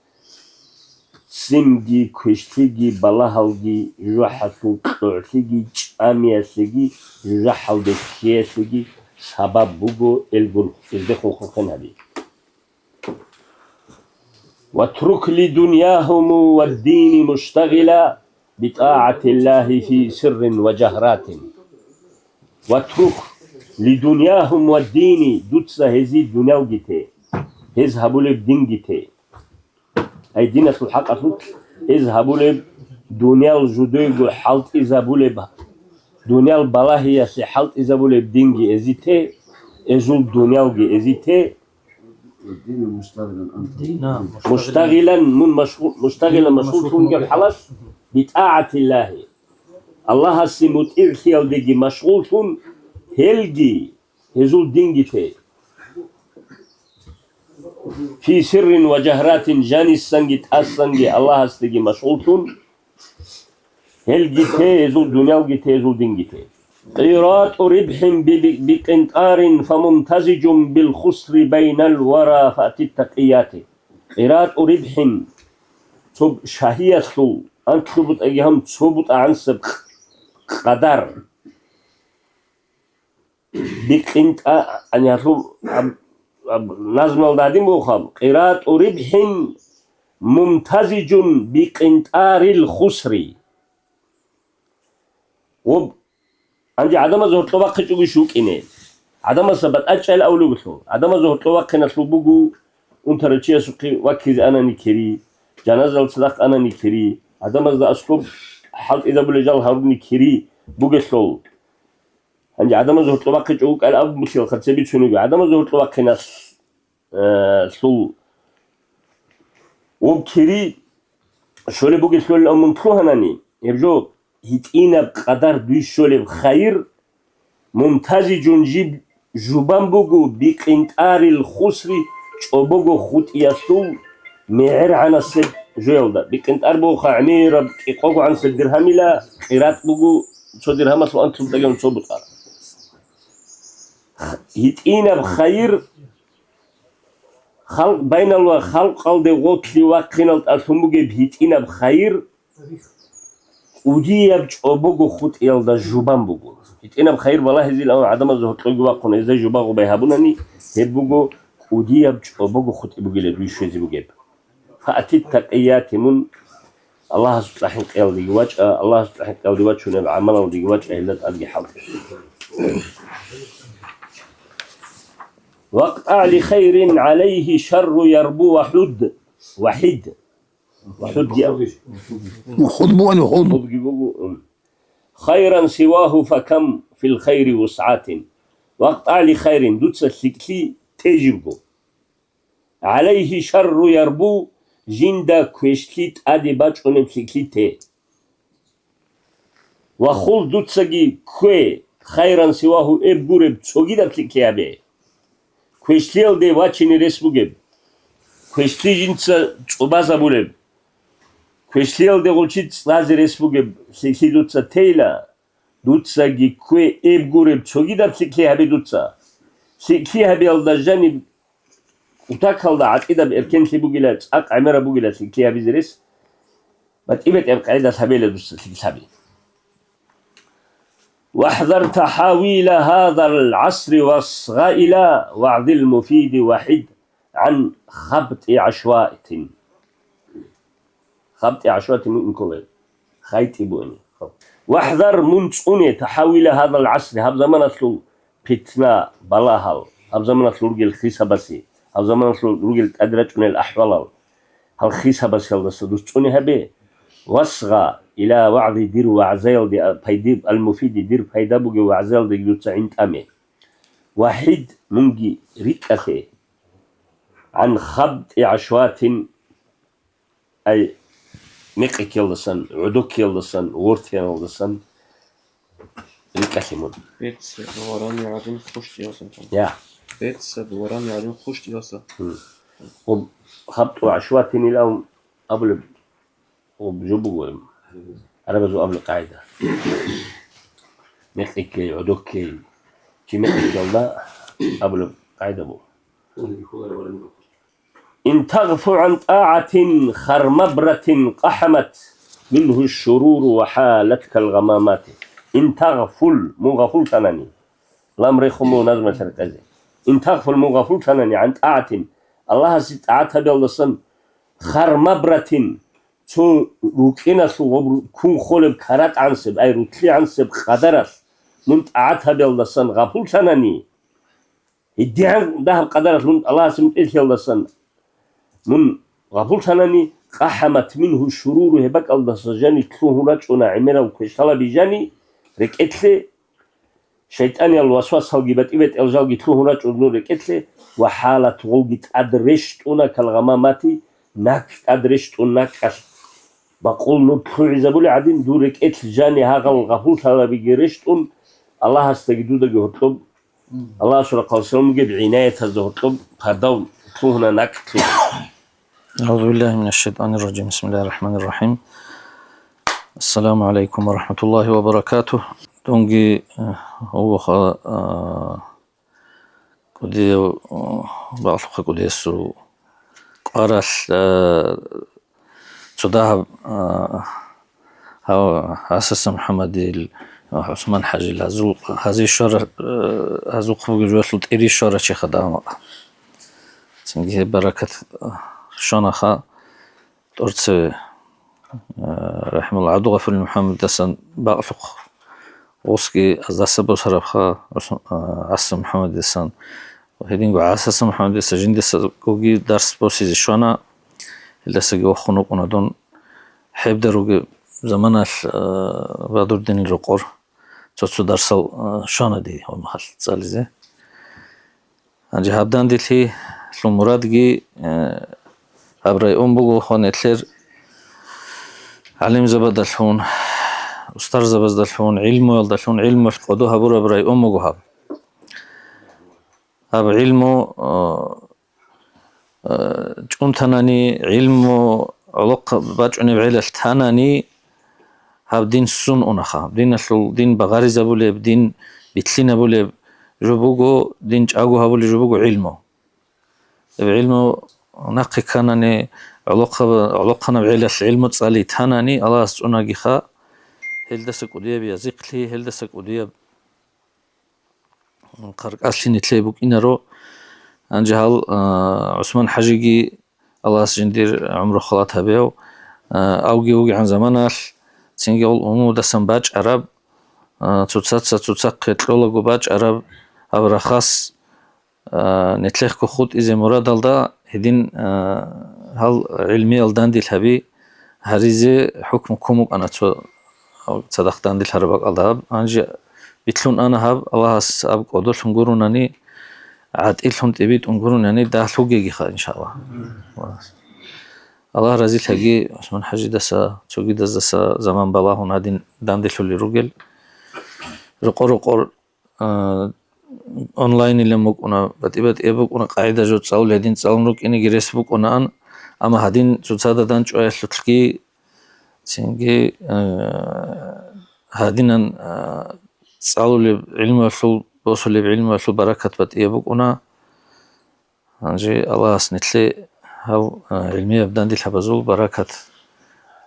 ццинги, квешлъиги, балагьалги, жужахӀалъул кьогӀлъиги, чӀамиялъеги, жужахӀалде ккеялъеги сабаб буго, элгун, гьездехун хурхен гьаби. «Ватрук ли дуньягьум ва дини муштагъила би тӀагӀатиллагьи фи сиррин ва жагьратин». Ватрук лидуньяхум ва дини, дуца гьезие дунялги те, гьез гьабулеб динги те. Ай диналъул хӀакъалъулъ гьез гьабулеб, дуниял жудойго хӀалтӀизабулеб, дуниял балагьиялъе хӀалтӀизабулеб динги эзите, эзул дунялги эзите, والدين مشتغلا أنت. مشتغلا, мун машгъул, مشتغلا, машгъуллъун вугеб хӀалалъ, بطاعة الله, Аллагьасе мутӀигӀлъиялдеги машгъуллъун, гьелги, гьезул динги те. في سر وجهرة, жанисанги тӀасанги Аллагьасдеги машгъуллъун, гьелги те, гьезул дунялги те, гьезул динги те. قيراط ربح ب-, بقنطار فممتزج بالخسر بين الورى فأتي التقيات. قيراط ربح, цо шагьиялъул, анлъго бутӀаги гьаб цо бутӀа гӀансаб къадар. БикъинтӀа-, ани гьалъул аб-, аб-, назмалда гьадин бугоха: قيراط ربح ممتزج بقنطار الخسر. Ва гьанже гӀадамазда гьоркьоб бахъичӀого иш вукӀине. ГӀадамазда батӀа чӀайилан абулеб буго. ГӀадамазда гьоркьоб бахъиналъул буго унтарав чиясухъе ваккизе анани кири, жаназаялда цадахъ анани кири, гӀадамазда аскӀоб хӀалтӀизабулел жал гьаруни кири бугелъул. Гьанже гӀадамазда гьоркьоб бахъичӀого вукӀайилан абун буго, хъацаби цониги гӀадамазда гьоркьоб бахъиналъ, э, лъул. Ва кири щолеб бугелъул мун лъугьанани, гьеб жо гьитӀинаб къадар дуе щолеб хайир, мумтазижун, жиб жубан буго, бикъинтӀарил хусри, чӀобого хутӀиялъул мегӀергӀанасеб жоялда. БикъинтӀар буго гӀемераб кӀикъого гӀансаб диргьамила, къират буго цо диргьамалъул анлъго бутӀа. ГьитӀинаб хайир, халкъ байнал ва халкъалде гъорлъ вахъиналда лъун бугеб гьитӀинаб хайир, кӀудияб чӀобого хутӀиялда жубан буго. ГьитӀинаб хайир балагьизилан гӀадамазда гьоркьоги вахъун гьезда жубан гъубай гьабунани, гьеб буго кӀудияб чӀобого хутӀи бугила дуе щвезе бугеб. Фаатит такъияти, мун Аллагьасул цӀа хӀинкъиялдеги вачӀа, Аллагьасул цӀа хӀинкъиялде вачунеб гӀамалалдеги вачӀа, гьелда тӀадги хӀалтӀе. ВакътӀа ли хайрин гӀалайгьи шарру ярбу ва хӀуд, ва хӀид. Ва хӀудги аб-, ХӀуд бугани хӀуд. ХӀудги буго, м. Хайран сивагьу факам фил хайри вусгӀатин. ВакътӀа ли хайрин, дуца лъикӀлъи те жибго. ГӀалайгьи шарру ярбу, жинда квешлъи тӀаде бачӀунеб лъикӀлъи те. Ва хул, дуцаги ккве, хайран сивагьу, эб гуреб цогидаб лъикӀлъи гьабе. Квешлъиялде вачине рес бугеб, квешлъи жинца цӀубазабулеб, квешлъиялде гъолчи цӀазе рес бугеб лъикӀлъи дуца тейила, дуцаги ккве, эб гуреб цогидаб лъикӀлъи гьабе дуца. ЛъикӀлъи гьабиялда жаниб кутакалда гӀакъидаб эркенлъи бугила, цӀакъ гӀемераб бугила лъикӀлъи гьабизе рес, батӀи-батӀияб къагӀидалъ гьабейила дуца лъикӀлъаби. واحذر تحاويل هذا العصر واصغ إلى وعظ المفيد وحد عن خبط عشوات. ХабтӀи гӀашватин мукӀин ккола. ХайтӀи бугони. Вахзар, мун цӀуне, тахавила гьадал гӀасри, гьаб заманалъул питна, балагьал, гьаб заманалъул ругел хисабасе, гьаб заманалъул ругел тӀаде рачӀунел ахӀвалал, гьал хисабасалдаса дуца цӀуне гьабе. Васгъа, ила вагӀзи, дир вагӀзаялде, а, пайдиб, ал-муфиди, дир пайда бугев вагӀзаялдеги дуца гӀинтӀаме. Вахид, мунги рикӀкӀалъе. ГӀан хабтӀи гӀашватин, ай, мекъиккиялдасан, гӀодоккиялдасан, вортиялдасан рикӀкӀалъе мун. Бецад ва рами гӀадин хущтӀиялса. Я. Бецад ва рами гӀадин хущтӀиялса. Гьаб-, хабтӀу гӀашватин илан абулеб, гьаб жо буго гьеб. ГӀарабазул абулеб къагӀида. Мекъиккей, гӀодоккей. Чи мекъиккиялда абулеб къагӀида буго. إن تغف عن طاعة خرمبرة قحمت منه الشرور وحالتك الغمامات. إن تغفل, мун гъафуллъанани. Лам рехун мун назму саркъазе. إن تغفل, мун гъафуллъанани, عن طاعة, Аллагьасе тӀагӀат гьабиялдасан, خرمبرة, цо рукъиналъул гъоб ккун холеб каратӀ гӀансеб, ай, рулъи гӀансеб къадаралъ, Мун тӀагӀат гьабиялдасан гъапуллъанани, гьедигӀан дагьаб къадаралъ мун Аллагьасе мутӀигӀлъиялдасан мун гъапуллъанани, къахӀамат мингьу шуруру, гьеб бакӀалдаса жани лъугьун рачӀуна гӀемерал квешлъаби жани рекӀелъе, шайтӀаниял васвасалги батӀи-батӀиял жалги лъугьун рачӀуна рекӀелъе, ва хӀалат гъолги тӀад рещтӀуна калгъамамати, накӀ тӀад рещтӀун накӀкӀалъ. Бакъул нур лъугӀизабули гӀадин, дур рекӀелъ жани гьагъал гъапуллъарабиги рещтӀун, Аллагьасдаги дудаги гьоркьоб, Аллагьасул рахъалъ салам бугеб гӀинаятазда гьоркьоб пардав лъугьуна накӀкӀлъи. أعوذ بالله من الشيطان الرجيم. بسم الله الرحمن الرحيم. السلام عليكم ورحمة الله وبركاته. Дунги, э, вуха, э, кӀудияв, э, бакълъухъа кӀудиясул къаралъ, э, цо дагьаб, э, гьав ГӀасаса МухӀаммадил, э, ГӀусман ХӀажил гьазул, гьази щвара, э, гьазухъ бугеб жоялъул тӀири щвара чи хадагьан вакъа. Цинги гьеб баракат, э, щванаха тӀорцеве. Э, рахӀималла, ГӀабдулгъафурил МухӀаммадидасан бакълъухъ гъосги аздаса босарабха, ГӀусман, э, ГӀаса МухӀаммадидасан. Гьединго ГӀасаса МухӀаммадидаса жиндасагоги дарс босизе щвана, гьелдасаги вохун вукӀуна дун. Гьебда ругеб заманалъ, э, Бадурдинил рокъор цо-цо дарсал, э, щвана дие гьаб мехалъ цӀализе. Гьанже гьаб данделъи лъун мурадги, э, гьаб район буго ва нилъер гӀалимзабаздалъун, устарзабаздалъун, гӀилмуялдалъун, гӀилмуялъ кӀодо гьабураб район буго гьаб. Гьаб гӀилму, э, э, чӀунтанани, гӀилму гӀолохъа бачӀунеб гӀелалъ танани, гьаб дин ссун унаха. Диналъул, дин багъаризабулеб, дин битлъинабулеб жо буго, дин чӀаго гьабулеб жо буго гӀилму. Гьеб гӀилму нахъе кканани, гӀолохъаб-, гӀолохъанаб гӀелалъ гӀилму цӀали танани, Аллагьас цӀунагиха, гьелдаса кӀудияб язихълъи, гьелдаса кӀудияб хъаркӀалъи нилъее букӀинаро. Гьанже гьал, а, ГӀусман ХӀажиги, Аллагьас жиндир гӀумру халат гьабев, а, авги вугегӀан заманалъ, цинги гьал умумудасан бачӀараб, а, цоцаца цоцахъе кьолаго бачӀараб гьаб рахас, а, нилъехъго хутӀизе мурадалда гьедин, а, гьал гӀилмиял данделъаби гьаризе хӀукму ккун букӀана цо цадахъ данделъараб бакӀалда гьаб. Гьанже битлъун ана гьаб, Аллагьас аб кӀодолъун гурунани, гӀатӀилъун тӀибитӀун гурунани дагьлъугегиха, иншаллагь. Аллагь разилъаги ГӀусман ХӀажидаса, цогидаздаса заман балагьун гьадин данделъулел ругел. Рокъор-рокъор а, онлайнилан букӀуна, батӀи-батӀияб букӀуна, къагӀида жо цӀалулел гьедин цӀалун рукӀинеги рес букӀунаан, амма гьадин цоцазда данчӀваялъулъги, цинги, а, гьадинан, а, цӀалулеб гӀилмуялъул, босулеб гӀилмуялъул баракат батӀияб букӀуна. Гьанже Аллагьас нилъе гьав, а, гӀилмияб данделъабазул баракат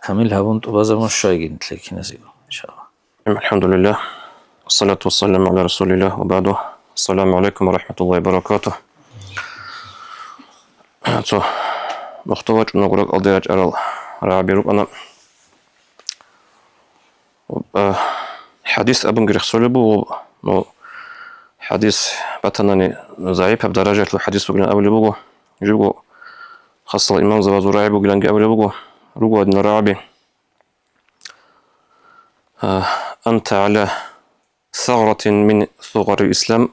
камил гьабун тӀубазабун щвайги нилъе киназего, иншаллагь. الحمد لله. والصلاة والسلام على رسول الله وبعد. السلام عليكم ورحمة الله وبركاته. Цо мухтав вачӀунаго ракӀалде рачӀарал рагӀаби рукӀана. Э, хӀадис абунги рехсолеб буго, ну, хӀадис батанани загӀипаб даражалъул хӀадис бугилан абулеб буго, живго хасал имамзабазул рагӀи бугиланги абулеб буго, руго гьадинал рагӀаби. Э, أنت على ثغرة من ثغر الإسلام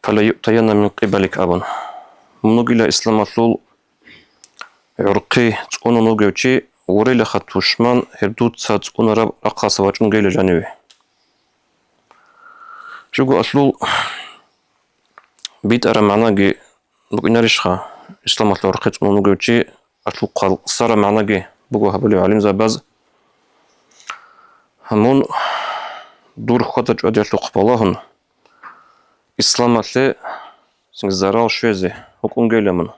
فليؤتين من قبلك абун. Мун вугила исламалъул гӀурхъи цӀунун вугев чи, вурелаха тушман, гьеб дуца цӀунараб рахъалъа вачӀунгейила жаниве. Живго алъул битӀараб магӀнаги букӀинарищха, исламалъул гӀурхъи цӀунун вугев чи, алъул хъвалкъсараб магӀнаги буго гьабулев гӀалимзабаз. Мун дур хьвада-чӀвадиялъухъ балагьун, исламалъе зарал щвезе вукӀунгейила мун.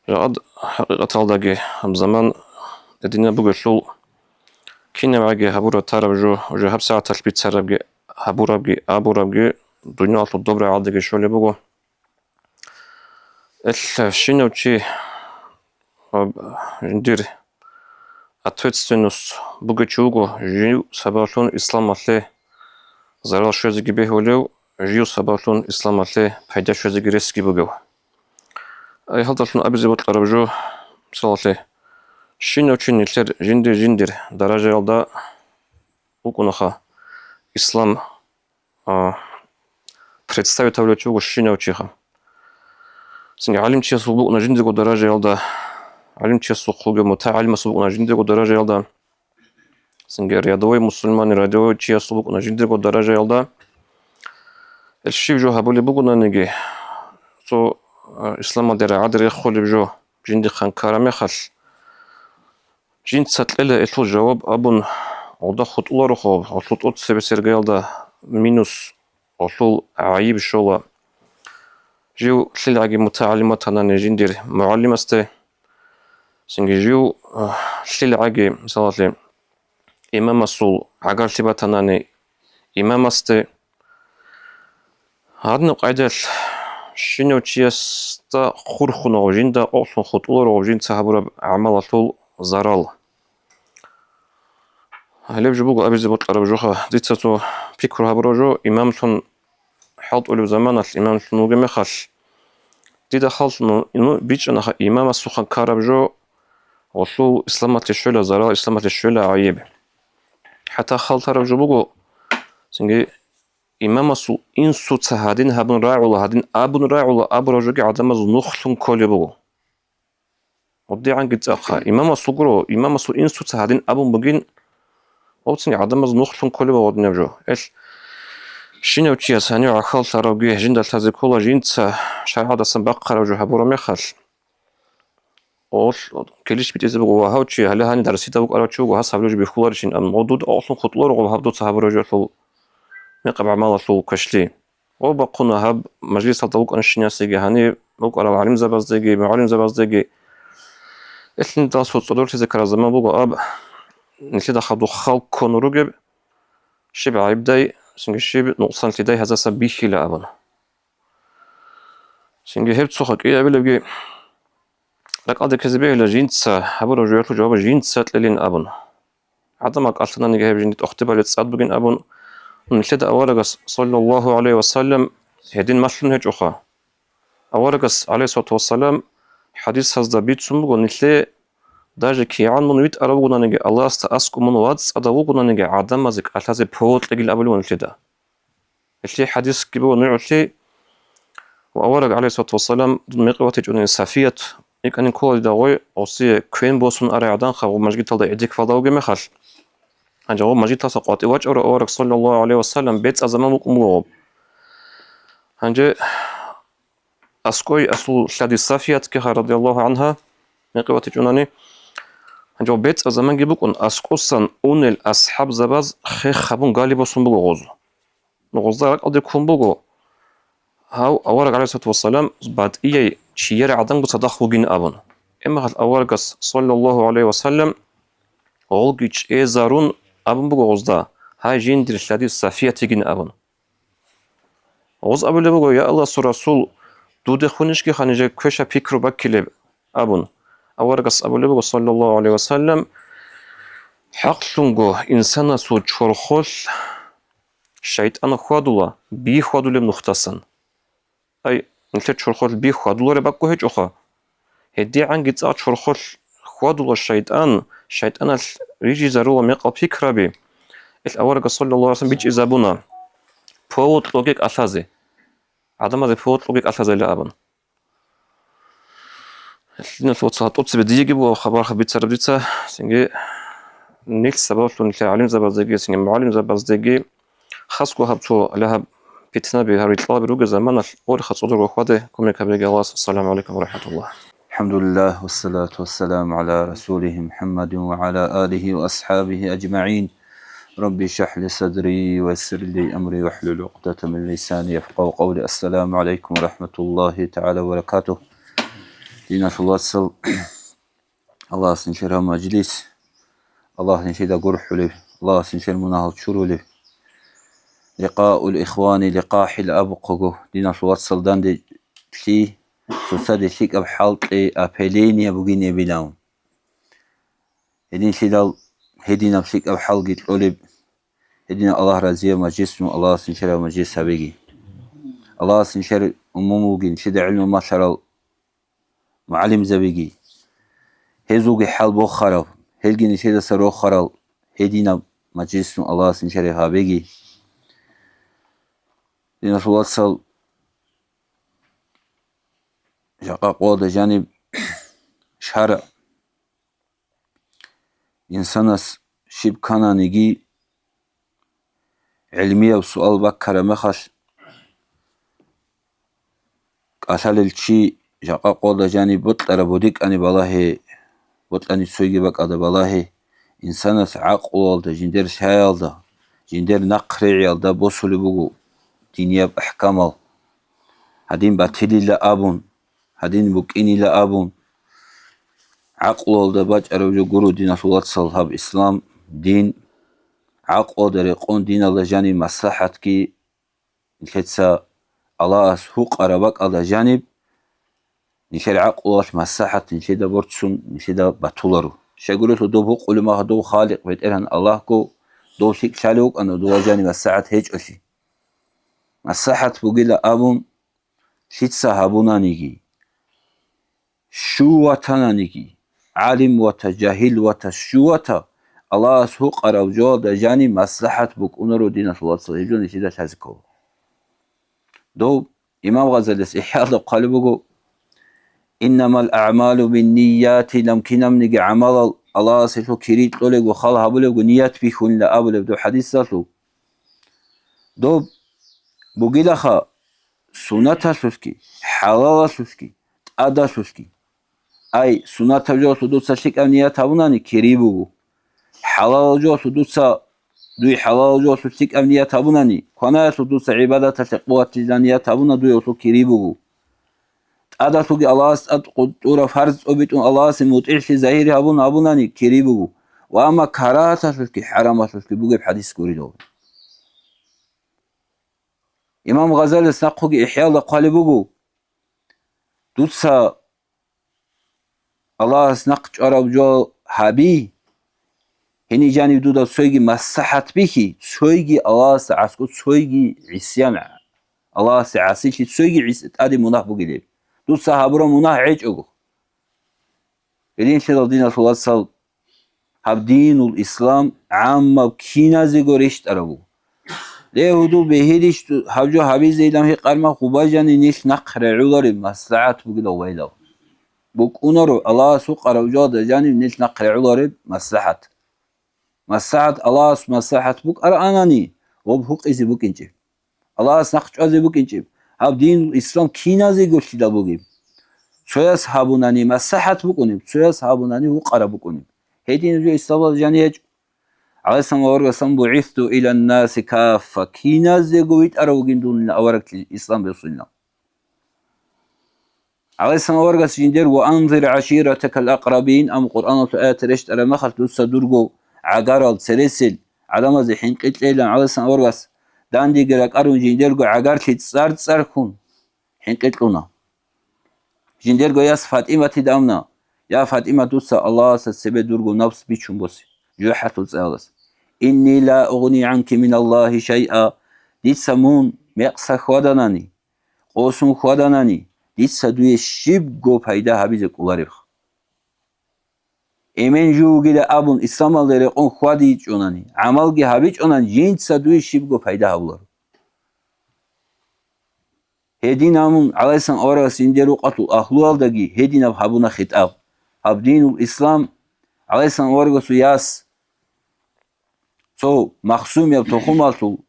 Жакъад хӀакъикъаталдаги гьаб заман гьединаб бугелъул, кинабгӀаги гьабураб тараб жо, уже гьабсагӀаталъ бицарабги, гьабурабги, абурабги дуниялалъул доб рагӀалдаги щолеб буго. Эл щинав чи ва жиндир ответственность бугев чи вуго, жив сабаблъун исламалъе зарал щвезеги бегьулев, жив сабаблъун исламалъе пайда щвезеги ресги бугев. Ай гьалдалъун абизе бокьараб жо, мисалалъе, щинав чи нилъер жиндир-жиндир даражаялда вукӀунаха, ислам, а, представить гьавулев чи вуго щинав чиха. Цинги гӀалимчиясул букӀуна жиндирго даражаялда, гӀалимчиясухъ вугев мутагӀалимасул букӀуна жиндирго даражаялда, цинги рядовой мусульманин, рядовой чиясул букӀуна жиндирго даражаялда. Ил щиб жо гьабулеб бугонаниги, цо, а, исламалде рагӀаде рехулеб жо жиндихъан ккараб мехалъ, жинца кьела илъул жаваб абун, гъолда хутӀуларохъо, гъолъул тӀоцебе сергаялда минус, гъолъул гӀайиб щола. Жив лъилгӀаги мутагӀалим батанани жиндир мугӀалимасде, цинги жив, а, лъилгӀаги, мисалалъе, имамасул гӀагарлъи батанани имамасде, гьадинаб къайдалъ, щинав чиясда хурхунагъав, жинда къокълъун хутӀуларогъав жинца гьабураб гӀамалалъул зарал. Гьалеб жо буго абизе бокьараб жоха. Дица цо пикру гьабураб жо, имамлъун хӀалтӀулеб заманалъ, имамлъун вугеб мехалъ, дида хал, ну, ну, бичӀчӀанаха имамасухъан ккараб жо, гъолъул исламалъе щвела зарал, исламалъе щвела гӀайиб. ХӀатта халтараб жо буго, цинги имамасул инсуца гьадин гьабун рагӀула, гьадин абун рагӀула абураб жоги гӀадамаз нухлъун кколеб буго. ГъодигӀанги цӀакъ имамасул гуро, имамасул инсуца гьадин абун бугин, гъоб цинги гӀадамаз нухлъун кколеб буго гъодинаб жо. Ил щинав чияс гьанив гӀахьаллъаравги жинда лъазе ккола жинца шаригӀаталдасан бахъараб жо гьабураб мехалъ, Олъ килищ битӀизе буго ва гьав чи, гьале гьаниб дарсида вукӀарав чи вуго, гьас гьабулеб жо бихьуларищин, амма гъо дуд олъун хутӀуларо гъоб гьаб дуца гьабураб жо, олъул мекъаб гӀамалалъул квешлъи. Гъо бахъуна гьаб мажлисалда вукӀанщинасеги, гьаниб вукӀарал гӀалимзабаздеги, мугӀалимзабаздеги. Илъин дасул цӀодорлъизе ккараб заман буго аб, нилъеда хадуб хал ккун ругеб, щиб гӀайибдай, цинги щиб нукъсанлъидай гьаздаса бихьила абун. Цинги гьеб цо хӀакъи абилебги, ракӀалде ккезе бегьила жинца гьабураб жоялъул жаваб жинца кьелин абун. ГӀадамал кӀалъананиги гьеб жинде тӀохтибали цӀад бугин абун, нилъеда аварагас, саллаллагьу гӀалайгьи ва саллам, гьедин малъун гьечӀоха. Аварагас, гӀалайгьиссалату вассалам, хӀадисазда бицун буго, нилъее даже кигӀан мун витӀарав вугонаниги, Аллагьасда аскӀов мун вацӀцӀадав вугонаниги, гӀадамазе кӀалъазе повод кьегил абулев нилъеда. Гьелъие хӀадисги буго нугӀлъи, ва авараг, гӀалайгьиссалату вассалам, дун мекъи ватичӀунани Сафият, икӀанин ккола дида гъой, гъосие квен босун арай гӀаданха гъо мажгиталда гӀедеккалда вугеб мехалъ. Гьанже гъо мажгиталдаса къватӀив вачӀарав авараг, саллаллагьу гӀалайгьи ва саллам, бецӀаб заман букӀун буго гъоб. Гьанже аскӀой асул лъади Сафиятги ха, радияллагьу гӀангьа, мекъи ватичӀунани. Гьанже гъо бецӀаб заманги букӀун, аскӀосан унел асхӀабзабаз хех гьабун гали босун буго гъозу. Гъозда ракӀалде ккун буго, гьав авараг, гӀалайгьиссалату вассалам, батӀияй чияр гӀадамго цадахъ вугин абун. Амма гьал аварагас, саллаллагьу гӀалайгьи ва саллам, гъолги чӀезарун абун буго гъозда, гьай жиндир лъади Сафият йигин абун. Гъоз абулеб буго, я Аллагьасул Расул, дудехунищги ха нижер квеша пикру баккилеб абун. Аварагас абулеб буго, саллаллагьу гӀалайгьи ва саллам, хӀакълъунго инсанасул чорхолъ шайтӀан хьвадула, би хьвадулеб нухдасан. Ай, нилъер чорхолъ би хьвадулареб бакӀго гьечӀоха. ГьедигӀанги цӀакъ чорхолъ хьвадула шайтӀан, шайтӀаналъ рижизарула мекъал пикраби. Ил аварагас, саллаллагьу гӀалайгьи ва саллам, бичӀчӀизабуна повод кьоге кӀалъазе. ГӀадамазе повод кьоге кӀалъазайилан абун. Диналъул вацал, тӀоцебе диеги буго хабар бицараб дица, цинги нилъ сабаблъун нилъер гӀалимзабаздеги, цинги мугӀалимзабаздеги, хасго гьаб цо лягьаб питнаби, гьаб рикьалаби ругел заманалъ, гъорихъа цӀодорго хьваде, кумек гьабеги Аллагьас. Ассаламу гӀалайкум ва рахӀматуллагь. الحمد لله والصلاة والسلام على رسوله محمد وعلى آله وأصحابه أجمعين. رب اشرح لي صدري ويسر لي أمري واحلل عقدة من لساني يفقهوا قولي. السلام عليكم ورحمة الله تعالى وبركاته. Диналъул вацал, Аллагьас нилъер гьаб мажлис, Аллагь нилъеда гурхӀулев, Аллагьас нилъер мунагьал чурулев. Ликъаул ихвани ликъахӀил абухъого, диналъул вацал, данделъи цоцаде лъикӀаб хӀал кьей, опеление бугин гьебилан. Гьединлъидал гьединаб лъикӀаб хӀалги кьолеб, Гьединаб Аллагь разияб мажлисун Аллагьас нилъерал мажлис гьабеги. Аллагьас нилъер умумулги нилъеда гӀилму малъарал мугӀалимзабиги. Гьезулги хӀал бохараб, гьелги нилъедаса рохарал гьединаб мажлисун Аллагьас нилъер гьабеги. Диналъул вацал, жакъа къоялда жаниб шаргӀ инсанас щиб ккананиги, гӀилмияб суал баккараб мехалъ, кӀалъалел чи жакъа къоялда жаниб бокьараб бодикӀани балагье, бокьани цойги бакӀалда балагье, инсанас гӀакълуялда, жиндер лъаялда, жиндер нахърегӀиялда босулеб буго динияб ахӀкамал. Гьадин батилила абун, гьадин букӀинила абун, гӀакълуялда бачӀараб жо гуро, диналъул вацал, гьаб ислам дин, гӀакълуялда рекъон диналда жаниб маслахӀатги нилъеца Аллагьас гьукъараб бакӀалда жаниб, нилъер гӀакълуялъ маслахӀат нилъеда борцун, нилъеда батуларо. Щайгурелъул доб гьукъулеб мехалъ дов Халикъ БетӀергьан Аллагьго дов лъикӀ лъалев вукӀана, дова жаниб маслахӀат гьечӀолъи. МаслахӀат бугила абун, лъица гьабунаниги, щив ватананиги, гӀалим вата, жагьил вата, щив вата, Аллагьас гьукъараб жоялда жаниб маслахӀат букӀунаро, диналъул вацал, гьеб жо нилъеда лъазе ккола. Дов имам Гъазалияс ИхӀяалда хъвалеб буго: «Иннамал аъмалу биннияти», ам кинабниги гӀамалал Аллагьас гьелъул кири кьолебго, хал гьабулебго ният бихьунила абулеб доб хӀадисалъул. Доб бугилаха суннаталъулъги, хӀалалалъулъги, тӀадалъулъги. Ай, суннатаб жоялъул дуца лъикӀаб ният гьабунани, кири буго. ХӀалалаб жоялъул дуца, дуе хӀалалаб жоялъул лъикӀаб ният гьабунани, кванаялъул дуца гӀибадаталъе къуватилан ният гьабуна, дуе гьелъул кири буго. ТӀадалъулги Аллагьас тӀад къутӀура фарз тӀобитӀун Аллагьасе мутӀигӀлъи загьири гьабун гьабунани, кири буго. Ва амма карагьаталъулъги хӀарамалъулъги бугеб хӀадис гурила. Имам Гъазалияс нахъеги ИхӀяалда хъвалеб буго: дуца Аллагьас нахъ чӀвараб жо гьаби, гьениб жаниб дуда цойги маслахӀат бихьи, цойги Аллагьасда гӀаскӀо, цойги гӀисян, Аллагьасда гӀасилъи, цойги гӀис-, тӀаде мунагь бугилеб. Дуца гьабураб мунагь гьечӀого. Гьединлъидал, диналъул вацал, гьаб динул ислам гӀаммаб киназего рещтӀараб буго. Ле, гьудул бегьилищ гьаб жо гьабизейилан гьикъарма, гъубажани нилъ нахъ регӀулареб маслахӀат бугилав вайлав. БукӀунаро Аллагьас гьукъараб жоялда жаниб нилъ нахъ регӀулареб маслахӀат. МаслахӀат, Аллагьас маслахӀат букӀараанани, гъоб гьукъизе букӀинчӀеб. Аллагьас нахъ чӀвазе букӀинчӀеб. Гьаб динул ислам киназего лъидал бугеб. Цояс гьабунани маслахӀат букӀунеб, цояс гьабунани гьукъараб букӀунеб. Гьедин жо исламалда жаниб гьечӀо. ГӀалайгьиссалам аварагас: «БугӀисту илан-наси каффа», киназего витӀарав вугин дун аварагли ислам босунилан. ГӀалайгьиссалам аварагас жиндир: «Ва анзир гӀаширатакал акърабин», амма Къуръаналъул аят рещтӀараб мехалъ, дуца дурго гӀагарал, цересел гӀадамазе хӀинкъи кьейилан ГӀалайгьиссалам аварагас, дандеги ракӀарун жиндирго гӀагарлъи цӀар-цӀархьун хӀинкъи кьуна. Жиндирго яс ФатӀиматида абуна: «Я ФатӀима, дуца Аллагьасда цебе дурго напс бичун босе, жужахӀалъул цӀаялас. Инни ла угъни гӀанки миналлагьи шайъа, дица мун мекъса хьваданани, къосун хьваданани, дица дуе щибго пайда гьабизе кӀоларебха. Эмен жо вугила абун исламалде рекъон хьвадичӀонани, гӀамалги гьабичӀонани, жинца дуе щибго пайда гьабуларо». Гьедин абун, ГӀалайгьиссалам аварагас жиндир рукъалъул агьлуялдаги гьединаб гьабуна хитӀаб. Гьаб динул ислам, ГӀалайгьиссалам аварагасул яс, цо Махзумияб тухумалъул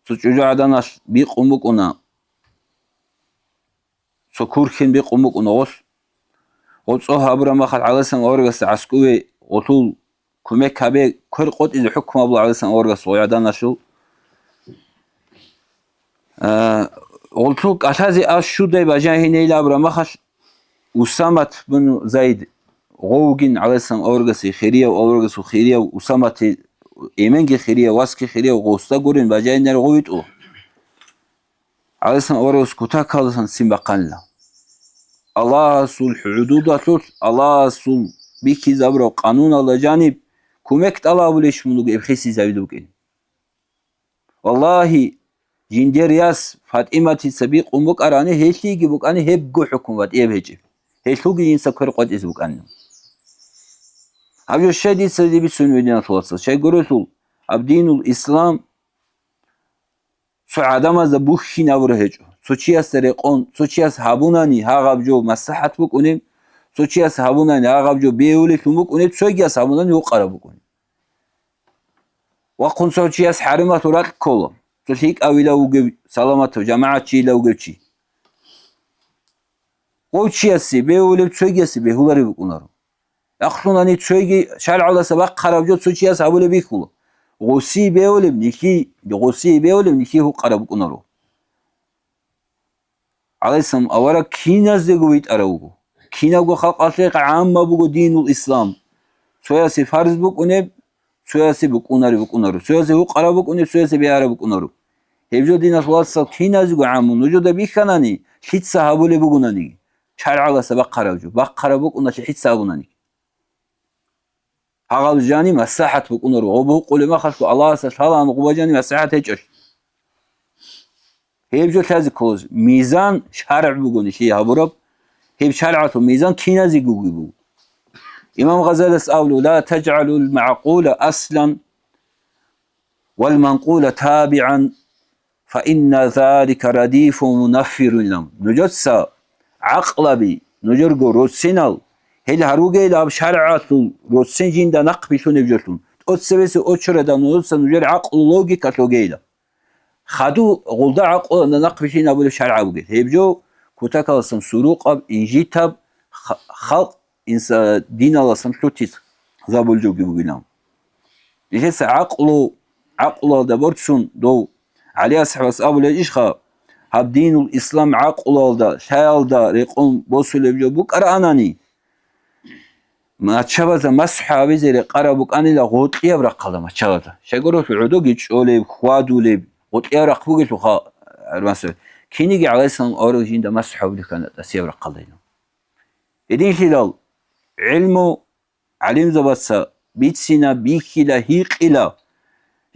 цо чӀужугӀаданалъ бикъун букӀуна, цо курхьин бикъун букӀуна гъолъ. Гъоцо гьабураб махалъ ГӀалайгьиссалам аварагасда гӀаскӀове гъолъул кумек гьабе, квер къотӀизе хӀукму гьабула ГӀалайгьиссалам аварагас гъой гӀаданалъул. А, гъолъул кӀалъазе ас щудай бажайгьинейилан абураб махалъ, Усамат бин Зайд гъов вугин ГӀалайгьиссалам аварагасе хирияв, аварагасул хирияв, Усамате эменги хирияв, васги хирияв, гъосда гурин бажайинарев гъов витӀула. ГӀалайгьиссалам аварагас кутакалдасан ццин бахъанила. Аллагьасул хӀудудалъулъ, Аллагьасул бихьизабураб къануналда жаниб кумек тӀалабулищ мун вуго эб хисизавил вукӀин? Валлагьи, жиндер яс ФатӀиматица бикъун букӀарани, гьелъиеги букӀани гьебго хӀукму батӀияб гьечӀеб. Гьелъулги жинца квер къватӀизе букӀанин. Гьаб жо щай дица бицунеб, диналъул вацал? Щайгурелъул, гьаб динул ислам цо гӀадамазда бухьин абураб гьечӀо. Цо чиясда рекъон, цо чияс гьабунани гьагъаб жо маслахӀат букӀунеб, цо чияс гьабунани гьагъаб жо бегьулелъун букӀунеб, цогияс гьабунани гьукъараб букӀунеб. Вахъун цо чияс хӀарималъул ракь ккола, цо лъикӀавила вугев, саламатав, жамагӀатчийила вугев чи. Гъов чиясе бегьулеб цогиясе бегьулареб букӀунаро. Ахълъунани цоги шаргӀалдаса бахъараб жо цо чияс гьабулеб бихьула. Гъосие бегьулеб нилъи, гъосие бегьулеб нилъи гьукъараб букӀунаро. ГӀалайгьиссалам авараг киназдего витӀарав вуго. Кинабго халкъалъе гӀамма буго динул ислам. Цоясе фарз букӀунеб, цоясе букӀунаре букӀунаро. Цоясе гьукъараб букӀунеб, цоясе бегьараб букӀунаро. Гьеб жо, диналъул вацал, киназего гӀаммун нужеда бихьанани, лъица гьабулеб бугонаниги, шаргӀалдаса бахъараб жо, бахъараб букӀуналъе лъица абунаниги. Гьагъаб жани маслахӀат букӀунаро, гъоб гьукъулеб махалъго Аллагьасда лъалаан гъоба жани маслахӀат гьечӀолъ. Гьеб жо лъазе кколос, мизан шаргӀ буго нилъее гьабураб, гьеб шаргӀалъул мизан киназегоги буго. Имам Гъазалияс абула: «Ла тажгӀалул магӀкъула аслан вал манкъула табигӀан, фа инна залика радифун мунаффирун лам». Нужеца гӀакълаби, нужерго роцинал, гьел гьаругейилаб шаргӀалъул роцин жинда нахъбилълъунеб жолъун, тӀоцебесеб очередалда нужеца нужер гӀакълу, логика лъугейилаб. Хадуб гъулда гӀакълу нахъбилълъин абулеб шаргӀ бугеб. Гьеб жо кутакаласан сурукъаб, инжитаб ха-, халкъ инса-, диналасан лъутизабулеб жоги бугилан. Нилъеца гӀакълу, гӀакълуялда борцун дов ГӀали асхӀабас абулеб ишха, гьаб динул ислам гӀакълуялда, лъаялда рекъон босулеб жо букӀараанани, маччабазда масхӀу гьабизе рекъараб букӀанила гъоркьияб рахъалда маччабазда. Щайгурелъул гӀодоги чӀолеб, хьвадулеб, гъоркьияб рахъ бугелъулха, гьармасо. Кинеги гӀалайгьиссалам авараг жинда масхӀу гьабулехъана тӀасияб рахъалдайилан. Гьединлъидал гӀилму гӀалимзабаца бицина, бихьила, гьикъила.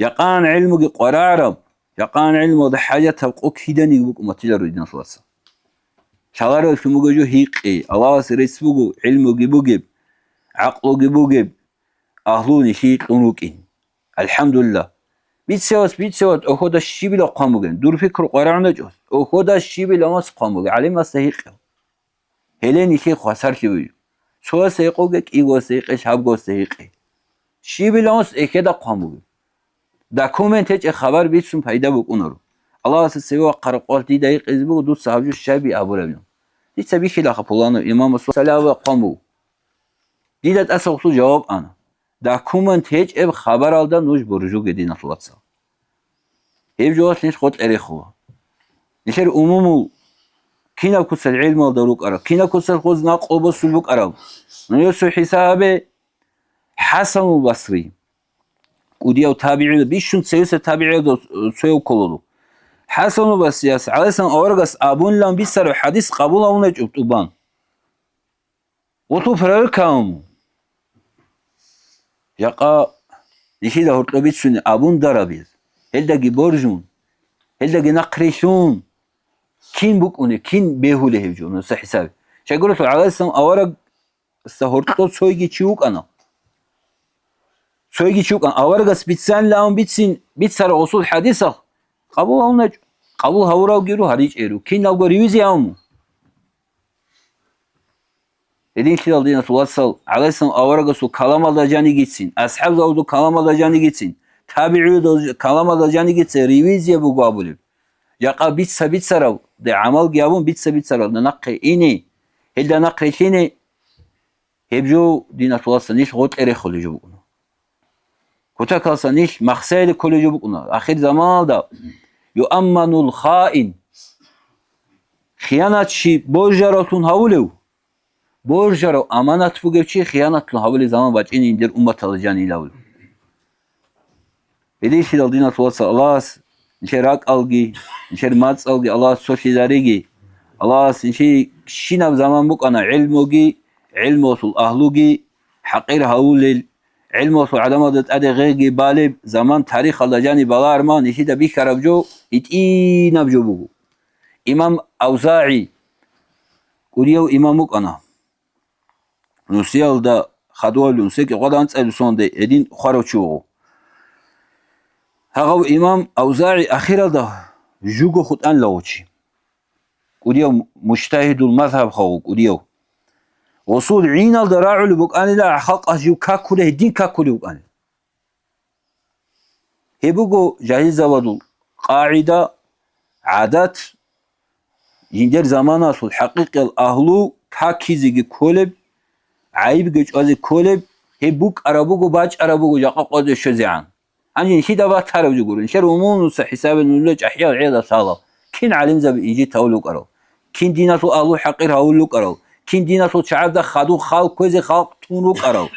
Жакъан гӀилмуги къварагӀараб, жакъан гӀилмуялда хӀажатаб къо киданиги букӀун батиларо, диналъул вацал. Лъалареллъун буго жо гьикъи, Аллагьасе рецц буго, гӀилмуги бугеб, гӀакълуги бугеб, агьлу нилъее кьун рукӀин. АлхӀамдулиллагь. Бицевас, бицеват, тӀохьода щибила хъван бугин. Дур пикру къварагӀуначӀо, тӀохьода щибила мас хъван бугин, гӀалимасда гьикъев. Гьеле нилъее хвасарлъи бугеб. Цоясда гьикъуге, кӀигоясда гьикъе, лъабгоясда гьикъе. Щибилан ус эхеда хъван бугеб. Документ гьечӀеб хабар бицун пайда букӀунаро. Аллагьасда цеве вахъараб къоялъ дида гьикъизе буго, дуца гьаб жо щай би абурабилан. Дица бихьилаха пуланав имамас салава хъван буго. Дида тӀаса гъусул жаваб ана. Документ гьечӀеб хабаралда нуж буржуге, диналъул вацал. Гьеб жоялъ нилъ гъоркье рехула. Нилъер умумул кинаб куцалъ гӀилмуялда рукӀарал, кинаб куцалъ гъоз накълу босулеб букӀарал. Нужер цо хӀисаб гьабе, ХӀасанул Басри, кӀудияв табигӀи, бищун цевесеб табигӀиялда цояв кколаро. ХӀасанул Басрияс гӀалайгьиссалам аварагас абунилан бицараб хӀадис къабул гьавуначӀо тӀубан. Гъулъул проверка гьабун. Жакъа нилъеда гьоркьоб бицунеб абун дарабиз, гьелдаги боржун, гьелдаги нахърилълъун, кин букӀунеб, кин бегьулеб гьеб жо, нужеца хӀисабе. Щайгурелъул гӀалайгьиссалам аварагасда гьоркьоб цойги чи вукӀана. Цойги чи вукӀана. Аварагас бицанилан бицин, бицараб гъусул хӀадисалъ къабул гьавуначӀо. Къабул гьавуравги ру, гьаричӀей ру. Киналго ревизия гьабун. Гьединлъидал, диналъул вацал, гӀалайгьиссалам аварагасул каламалда жанигицин, асхӀабзабазул каламалда жанигицин, табигӀиязул каламалда жанигицин ревизия буго абулеб. Жакъа бица-бицаралде гӀамалги гьабун, бица-бицаралда нахъе ине, гьелда нахърилълъине, гьеб жо, диналъул вацал, нилъ гъоркье рехулеб жо букӀуна. Кутакалъа нилъ махсайиле кколеб жо букӀуна. Ахир заманалда юамманул хаин, хиянатчи божаравлъун гьавулев, божарав аманат бугев чи хиянатлъун гьавулев заман бачӀинин дир умматалда жанилавлъун. Гьединлъидал, диналъул вацал, Аллагьас нилъер ракӀалги, нилъер мацӀалги Аллагьас цолъизариги. Аллагьас нилъее щинаб заман букӀана гӀелмуги, гӀелмуялъул агьлуги хӀакъир гьавулел, гӀилмуялъул гӀадамалда тӀаде гъеги балеб, заман тарихалда жаниб балагьарман, нилъеда бихьараб жо гьитӀинаб жо буго. Имам АвзагӀи кӀудияв имам вукӀана. Нусиялда хадув, нусиялъ къвадан анцӀабилеб сонде гьедин хварав чи вуго. Гьагъав имам АвзагӀи ахиралда жуго хутӀанила гъов чи. КӀудияв мужтагьидул мазгьаб хаву кӀудияв. Гъосул гӀиналда рагӀулеб букӀанила, халкъалъ жив какулей, гьедин какулев вукӀанила. Гьеб буго жагьилзабазул къагӀида, гӀадат, жиндир заманалъул хӀакъикъиял агьлу какизеги кколеб, гӀайибги чӀвазе кколеб, гьеб букӀараб буго, бачӀараб буго жакъа къозе щвезегӀан. Гьанже нилъеда батараб жо гуро, нилъер умумуса хӀисабе нуле чӀахӀиял гӀела лъала, кин гӀалимзаби инжит гьавулел рукӀарал, кин диналъул агьлу хӀакъир гьавулел рукӀарал, кин диналъул чагӀазда хадуб хал кквезе халкъ тун рукӀарал.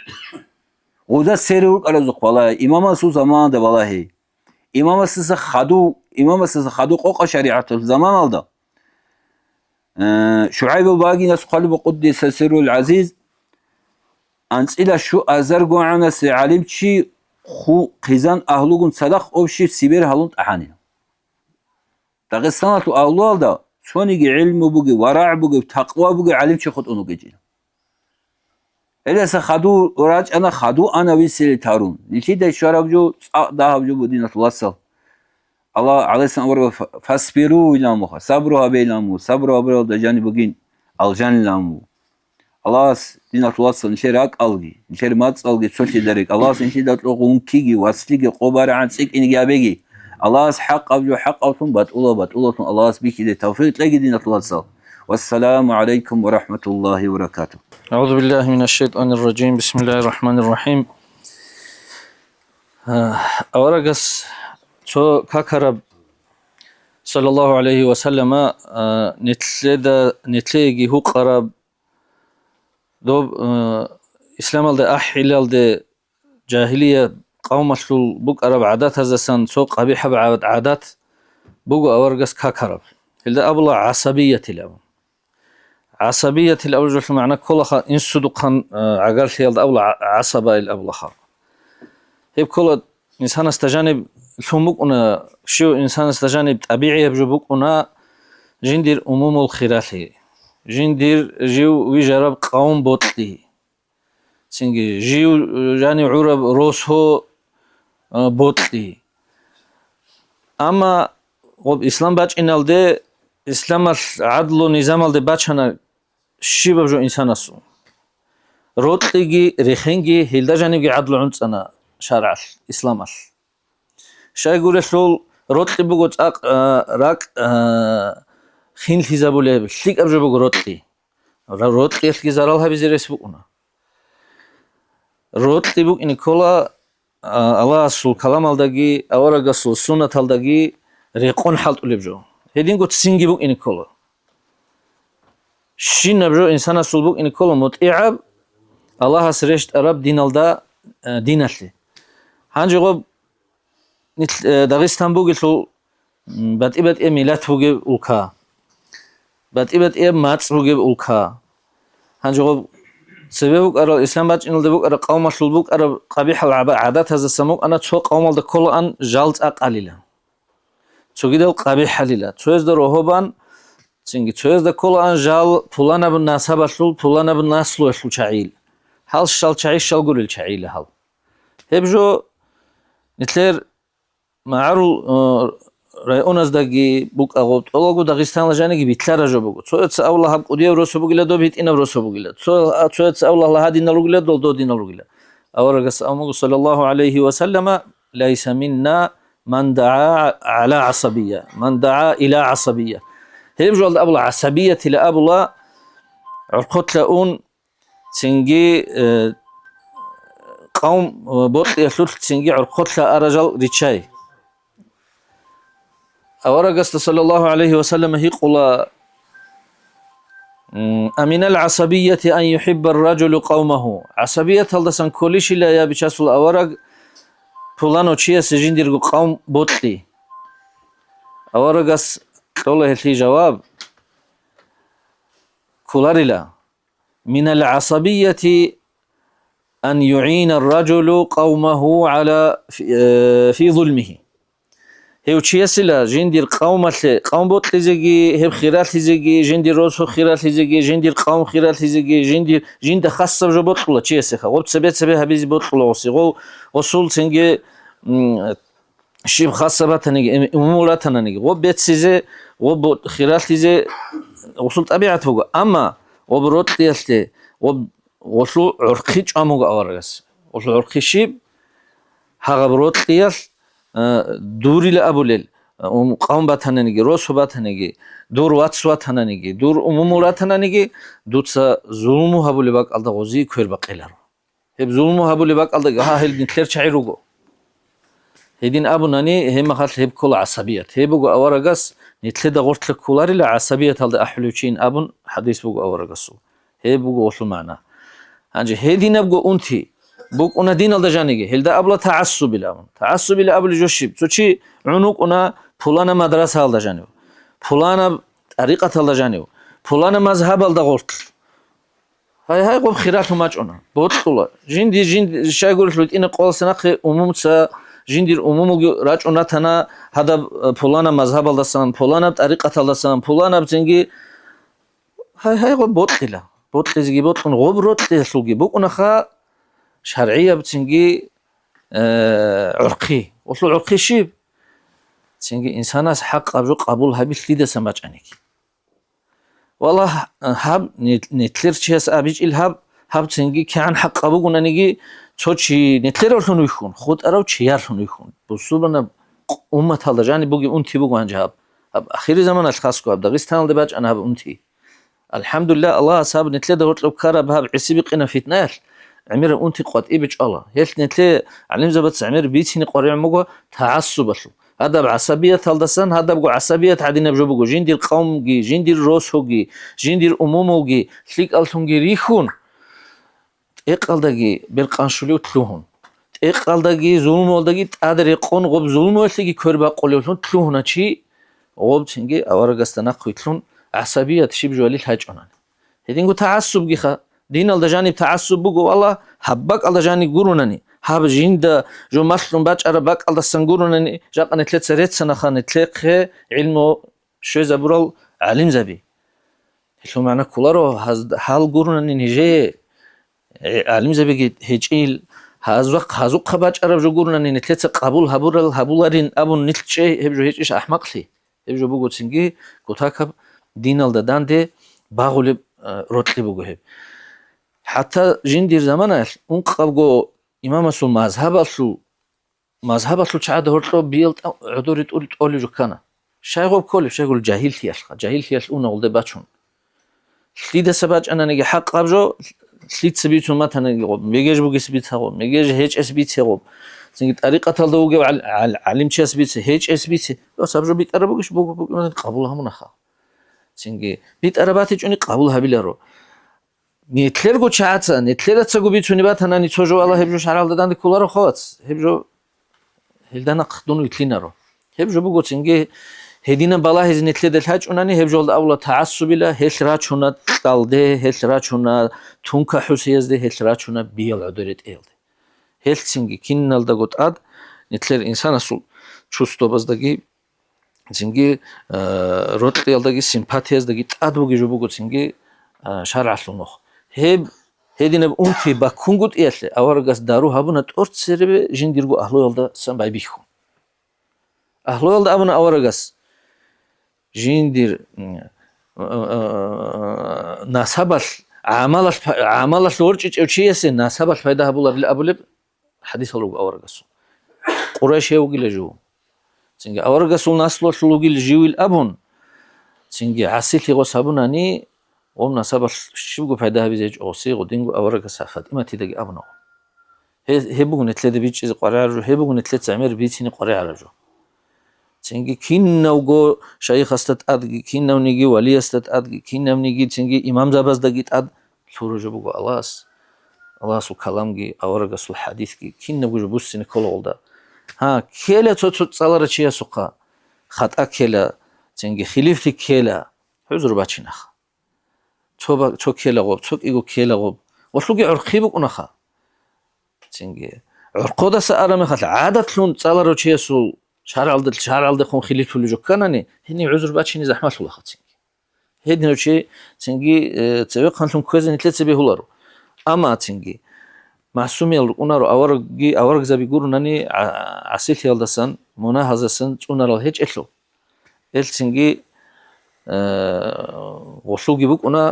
Гъоза сери рукӀаразухъ балагье, имамасул заманалда балагье. Имамасдаса хадув, имамасдаса хадув къокъа шаригӀаталъул заманалда, э, ШугӀайбул багинас хъвалеб къуддиса сирругьул гӀазиз, анцӀила щуазаргогӀанасе гӀалимчи ху-, хъизан агьлугун цадахъ общий сибер гьалун тӀагьанила. Дагъистаналъул агьлуялда цониги гӀилму бугев, варагӀ бугев, такъва бугев гӀалимчи хутӀун вугечӀила. Гьелдаса хадув рачӀана, хадув ана виселил тарун. Нилъеда щвараб жо, цӀакъ дагьаб жо буго, диналъул вацал. Аллагь гӀалайгьиссалам аварагас фа-, «Фасбиру», илан муха, сабру гьабе, илан муха, сабру гьабуралда жаниб бугин алжан, илан муха. Аллагьас, диналъул вацал, нилъер ракӀалги, нилъер мацӀалги цолъида рекӀ. Аллагьас нилъеда кьогъункиги, васлъиги, къо барагӀан цӀикӀкӀиниги гьабеги. Аллагьас хӀакъаб жо хӀакъаблъун, батӀулаб батӀулаблъун Аллагьас бихьизе тавфикъ кьеги, диналъул вацал. Вассаламу гӀалайкум ва рахӀматуллагьи ва баракатугь. أعوذ بالله من الشيطان الرجيم. بسم الله الرحمن الرحيم. Э, аварагас цо какараб, саллаллагьу гӀалайгьи ва саллама, э, нилъеда, нилъееги гьукъараб, доб, э, исламалде ахӀилалде жагьилия къавмалъул букӀараб гӀадатаздасан цо къабихӀаб гӀад-, гӀадат буго аварагас какараб. Гьелда абула гӀасабиятил абун. ГӀасабиятил абулелъул магӀна кколаха, инсудухъан, а, гӀагарлъиялда абула гӀа-, гӀасаба ил абулаха. Гьеб ккола инсанасда жаниб лъун букӀуна, щив инсанасда жаниб тӀабигӀияб жо букӀуна, жиндир умумул хиралъи, жиндир жив вижараб къавм бокьи. Цинги жив, э, жанив гӀураб росо, э, бокьи. Амма гъоб ислам бачӀиналде, исламалъ гӀадлу низамалде бачана щибаб жо инсанасул. Рокьиги рехенги гьелда жанибги гӀадлу гӀунцӀана шаргӀалъ, исламалъ. Щайгурелъул, рокьи буго цӀакъ, а, ракӀ, а, хинлъизабулеб, лъикӀаб жо буго рокьи. Ра-, рокьиялъги зарал гьабизе рес букӀуна. Рокьи букӀине ккола, а, Аллагьасул каламалдаги, аварагасул суннаталдаги рекъон хӀалтӀулеб жо. Гьединго ццинги букӀине ккола. Щинаб жо инсанасул букӀине ккола мутӀигӀаб, Аллагьас рещтӀараб диналда, э, диналъе. Гьанже гъоб нилъ-, э, Дагъистан бугелъул, м, батӀи-батӀияб миллат бугеб улка, батӀи-батӀияб мацӀ бугеб улка. Гьанже гъоб цебе букӀарал, ислам бачӀиналда букӀараб къавмалъул букӀараб къабихӀал гӀаба-, гӀадатаздасан букӀана, цо къавмалда кколаан жал цӀакъ гьалила. Цогидал къабихӀ гьалила. Цоязда рогьобан, цинги цоязда кколаан жал пуланаб насабалъул, пуланаб наслуялъул чагӀил. Гьал щал чагӀи, щал гурел чагӀила гьал. Гьеб жо нилъер магӀарул, э, районаздаги букӀа гъоб, тӀолалго Дагъистаналда жаниги битлъараб жо буго. Цояца абула гьаб кӀудияв росу бугила, доб гьитӀинаб росу бугила. Цо-, цояца абула гьагьадинал ругила, дол додинал ругила. Аварагас абун буго, саллаллагьу гӀалайгьи ва саллама, «Лайса минна ман даа гӀала гӀасабия, ман даа ила гӀасабия». Гьеб жоялда абула гӀасабиятила абула, гӀорхъолъа ун, цинги, э, къавм, э, бокьиялъулъ цинги гӀорхъолъа ара жал риччай. Аварагасда, саллаллагьу гӀалайгьи ва саллам, гьикъула, м, «Аминал гӀасабияти ан юхӀиббар ражулу къавмагьу». ГӀасабияталдасан кколищила, я бичасул авараг, пуланав чиясе жиндирго къавм бокьи? Аварагас кьола гьелъие жаваб, кколарила. Минал гӀасабияти أن يعين الرجل قومه على في, في ظلمه. Гьев чиясила жиндир къавмалъе, къавм бокьизеги, гьеб хиралъизеги, жиндир росу хиралъизеги, жиндир къавм хиралъизеги, жиндир, жинда хасаб жо бокьула чиясеха. Гъоб цебе-цебе гьабизе бокьула гъоси. Гъов гъосул цинги, м, щиб хасаб батаниги, ум-, умумул ратананиги. Гъоб беццизе, гъоб бо-, хиралъизе гъосул тӀабигӀат буго. Амма гъоб рокьиялъе, гъоб, гъолъул гӀурхъи чӀван буго аварагас. Гъолъул гӀурхъи щиб? Гьагъаб рокьиялъ, а, дурила абулел, а, ум-, къавм батананиги, росу батаниги, дур вац ватананиги, дур умумул ратананиги, дуца зулму гьабулеб бакӀалда гъозие квер бакъиларо. Гьеб зулму гьабулеб бакӀалдаги гьа гьел нилъер чагӀи руго. Гьедин абунани, гьеб махалъ гьеб ккола гӀасабият. Гьеб буго аварагас, нилъеда гъоркьа кколарила гӀасабияталда ахӀулев чийин абун хадис буго аварагасул. Гьеб буго гъолъул магӀна. Гьанже гьединабго унти букӀуна диналда жаниги, гьелда абула тагӀассубил абун. ТагӀассубил абулеб жо щиб? Цо чи гӀун вукӀуна пулана мадрасаялда жанив, пулана тӀарикъаталда жанив, пулана мазгьабалда гъоркь. Гьай-гьай, гъоб хиралъун бачӀуна. Бокьула. Жинди-, жинди-, щайгурелъул гьитӀина къоялъа нахъе умумца, жиндир умумулги рачӀун ратана, гьадаб, э, пуланаб мазгьабалдасан, пуланаб тӀарикъаталдасан, пуланаб цинги. Гьай-гьай, гъоб бокьила. Бокьизеги бокьун, гъоб рокьиялъулги букӀунаха шаргӀияб цинги, э, гӀурхъи. Гъолъул гӀурхъи щиб? Цинги инсанас хӀакъаб жо къабул гьабилъ дидасан бачӀаниги. Валлагь, гьаб нет-, нетлъер чияс абичӀил гьаб, гьаб цинги кигӀан хӀакъаб бугонаниги, цо чи нетлъеравлъун вихьун, хутӀарав чиярлъун вихьун, бусурбанаб умматалда жаниб бугеб унти буго гьанже гьаб. Гьаб ахири заманалъ хасго гьаб Дагъистаналде бачӀана гьаб унти. АлхӀамдулиллагь, Аллагьас гьаб нетлъеда гьоркьоб ккараб гьаб гӀисибикъина фитнаялъ гӀемераб унти къватӀибе чӀвала. Гьелъ нетлъе гӀалимзабаца гӀемер бицине къваригӀун буго тагӀассубалъул. Гьадаб гӀасабияталдасан, гьадабго гӀасабият гӀадинаб жо буго, жиндир къавмги, жиндир росуги, жиндир умумулги, лъикӀаллъунги рихьун, тӀекъалдаги беркъанщулев лъугьун, тӀекъалдаги зулмуялдаги тӀад рекъон гъоб зулмуялъеги квер бакъулевлъун лъугьуна чи, гъоб цинги аварагасда нахъвилълъун гӀасабият щиб жоялил гьачӀунани. Гьединго тагӀассубгиха, диналда жаниб тагӀассуб буго, валлагь, гьаб бакӀалда жаниб гурунани, гьаб жинда жо малъун бачӀараб бакӀалдасан гурунани, жакъа нетлъеца реццанаха нетлъехъе гӀилму щвезабурал гӀалимзаби. Гьелъул магӀна кколаро, гьаз-, гьал гурунани нижее, э, гӀалимзабиги гьечӀил, гьазухъ-, гьазухъа бачӀараб жо гурунани нетлъеца къабул гьабурал гьабуларин абун нилъ чӀей, гьеб жо гьечӀищ ахӀмакълъи? Гьеб жо буго цинги кутакаб диналда данде багъулеб, э, рокьи буго гьеб. ХӀатта жиндир заманаялъ ункъабго имамасул мазгьабалъул, мазгьабалъул чагӀазда гьоркьоб биял тӀа-, гӀодоре тӀури тӀолеб жо ккана. Щай гъоб кколеб? Щайгурелъул жагьиллъиялъха, жагьиллъиялъ уна гъолде бачун. Лъидаса бачӀананиги хӀакъаб жо, лъица бицун батаниги гъоб, мегеж бугес бица гъоб, мегеж гьечӀес бице гъоб. Цинги тӀарикъаталда вугев гӀал-, гӀал-, гӀалимчияс бице, гьечӀес бице. Ва саб жо битӀараб бугищ? Буго, буго, къабул гьабунаха. Цинги битӀараб батичӀони къабул гьабиларо. Нетлъерго чагӀаца, нетлъерацаго бицунеб батанани цо жо, валлагь, гьеб жо шаргӀалда данде кколаро, хавац, гьеб жо гьелда нахъ дун вилълъинаро. Гьеб жо буго цинги гьединаб балагьизе нетлъеда лъачӀунани, гьеб жолда абула тагӀассубила, гьелъ рачуна кьалде, гьелъ рачуна тункахӀусиязде, гьелъ рачуна биял гӀодоретӀеялде. Гьелъ цинги киналдаго тӀад нетлъер инсанасул чувствобаздаги цинги, а, рокьиялдаги симпатияздаги тӀад бугеб жо буго цинги, а, шаргӀалъул нух. Гьеб, гьединаб унти баккунгутӀиялъе аварагас дару гьабуна тӀоцеребе жиндирго агьлуялдасан байбихьун. Агьлуялда абуна аварагас, жиндир, м, а, а, насабалъ, гӀамалалъ па-, гӀамалалъ ворчӀичӀев чиясе насабалъ пайда гьабуларила абулеб хадисал руго аварагасул. Къурайш гьев вугила жив. Цинги аварагасул наслуялъул вугил живил абун, цинги гӀасилъи гъос гьабунани, гъоб насабалъ щибго пайда гьабизе гьечӀо гъосе, гъодинго аварагас ФатӀиматидаги абуна. Гье-, гьеб буго нетлъеда бичӀчӀизе къваригӀараб жо, гьеб буго нетлъеца гӀемер бицине къваригӀараб жо. Цинги кинавго шайихасда тӀадги, кинавниги валиясда тӀадги, кинавниги цинги имамзабаздаги тӀад лъура жо буго Аллагьас, Аллагьасул каламги, аварагасул хадисги, кинабго жо буссине ккола гъолда. Гьа, ккела цо-цо цӀалара чиясухъа, хатӀа ккела, цинги хилифлъи ккела, гӀузру бачинаха. Цо ба-, цо ккела гъоб, цо кӀиго ккела гъоб. Гъолъулги гӀурхъи букӀунаха. Цинги гӀорхъодаса араб мехалъ гӀадатлъун цӀаларав чиясул шаргӀалда, шаргӀалдехун хилитлъулеб жо кканани, гьенив гӀузру бачине захӀмалъулаха цинги. Гьединав чи цинги, э, цевехъанлъун кквезе нилъеца бегьуларо. Амма цинги, масумиял рукӀунаро, аварагги, аварагзаби гурунани, гӀа-, гӀасилъиялдасан, мунагьаздасан цӀунарал гьечӀелъул. Ил цинги, э, гъолъулги букӀуна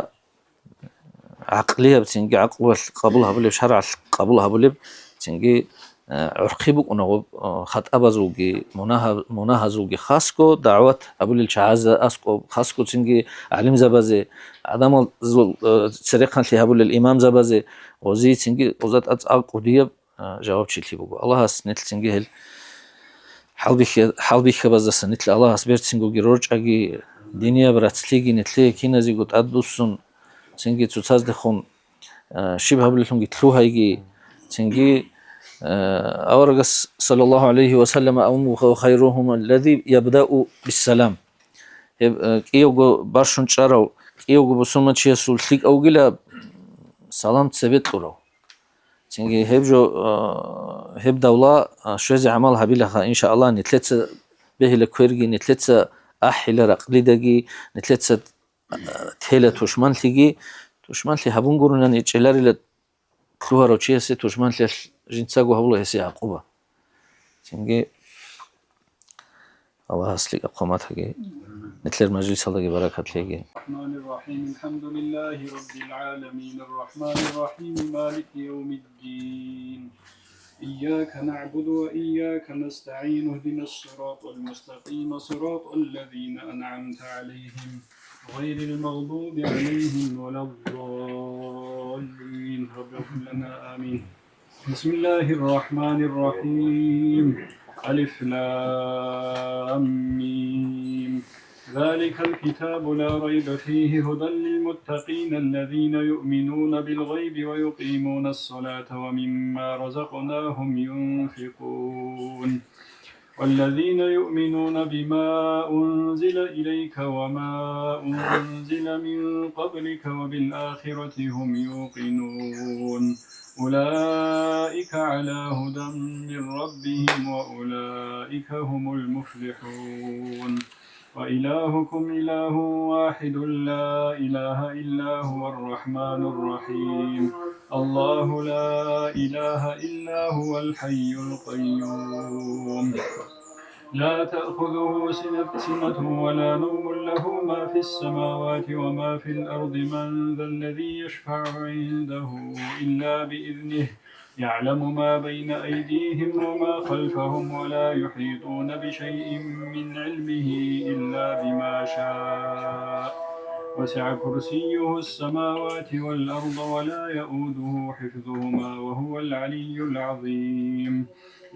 гӀакълияб, цинги гӀакълуялъ къабул гьабулеб, шаргӀалъ къабул гьабулеб, цинги, э, гӀурхъи букӀуна гъоб, э, хатӀабазулги, мунагьа-, мунагьазулги хасго, дагӀват гьабулел чагӀазда аскӀоб хасго, цинги гӀалимзабазе, гӀадамазул, э, церехъанлъи гьабулел имамзабазе, гъози цинги гъоза тӀад цӀакъ кӀудияб а, жавабчилъи буго. Аллагьас нилъ цинги гьел хӀалбихьа-, хӀалбихьабаздаса нилъ Аллагьас берцинги рорчӀаги, динияб рацлъиги нилъее киназего тӀадбуссун, цинги цоцаздехун, а, щиб гьабулелъунги лъугьайги, цинги, а, аварагас, саллаллагьу гӀалайгьи ва саллам, абун буго: «Хайругьум аллази ябдау биссалам». Гьеб, а, кӀиявго барщун чӀарав, кӀиявго бусурманчиясул лъикӀав вугила салам цебе кьурав. Цинги гьеб жо, а, гьеб давла, а, щвезе гӀамал гьабилаха, иншааллагь, нилъеца бегьила кверги, нилъеца ахӀила ракълидаги, нилъеца, а, тела тушманлъиги, тушманлъи гьабун гурунани чӀеларила лъугьарав чиясе тушманлъиялъ жинцаго гьабула гьесие гӀакъуба. Цинги Аллагьас лъикӀаб хъван батаги, нилъер мажлисалдаги баракат лъеги. الرحمن الرحيم. الحمد لله رب العالمين. الرحمن الرحيم. مالك يوم الدين. إياك نعبد وإياك نستعين. اهدنا الصراط المستقيم. صراط الذين أنعمت عليهم. غير المغضوب عليهم ولا الضالين. رب اغفر لنا. آمين. بسم الله الرحمن الرحيم. ألف لام ميم. ذلك الكتاب لا ريب فيه هدى للمتقين الذين يؤمنون بالغيب ويقيمون الصلاة ومما رزقناهم ينفقون. والذين يؤمنون بما أنزل إليك وما أنزل من قبلك وبالآخرة هم يوقنون. أولئك على هدى من ربهم وأولئك هم المفلحون. وإلهكم إله واحد لا إله إلا هو الرحمن الرحيم. الله لا إله إلا هو الحي القيوم. لا تأخذه سنة، سنة ولا نوم، له ما في السماوات وما في الأرض، من ذا الذي يشفع عنده إلا بإذنه، يعلم ما بين أيديهم وما خلفهم، ولا يحيطون بشيء من علمه إلا بما شاء، وسع كرسيه السماوات والأرض، ولا يؤوده حفظهما، وهو العلي العظيم.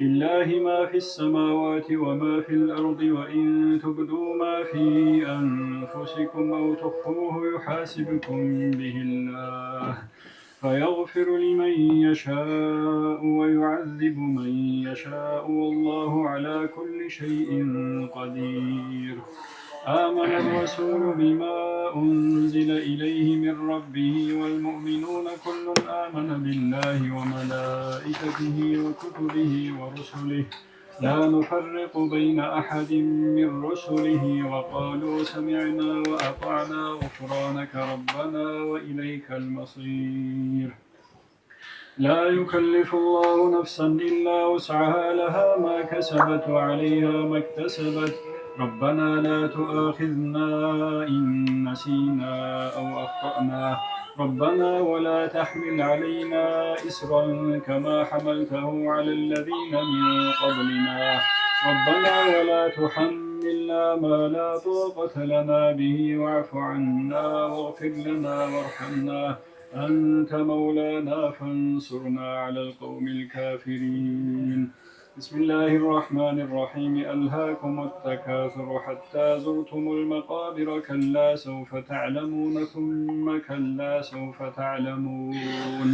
لله ما في السماوات وما في الأرض، وإن تبدوا ما في أنفسكم أو تخفوه يحاسبكم به الله، فيغفر لمن يشاء ويعذب من يشاء، والله على كل شيء قدير. آمن الرسول بما أنزل إليه من ربه والمؤمنون كل آمن بالله وملائكته وكتبه ورسله لا نفرق بين أحد من رسله وقالوا سمعنا وأطعنا غفرانك ربنا وإليك المصير. لا يكلف الله نفسا إلا وسعها، لها ما كسبت وعليها ما اكتسبت. ربنا لا تؤاخذنا إن نسينا أو أخطأنا. ربنا ولا تحمل علينا إصرا كما حملته على الذين من قبلنا. ربنا ولا تحملنا ما لا طاقة لنا به واعف عنا واغفر لنا وارحمنا أنت مولانا فانصرنا على القوم الكافرين. بسم الله الرحمن الرحيم. ألهاكم التكاثر حتى زرتم المقابر. كلا سوف تعلمون ثم كلا سوف تعلمون.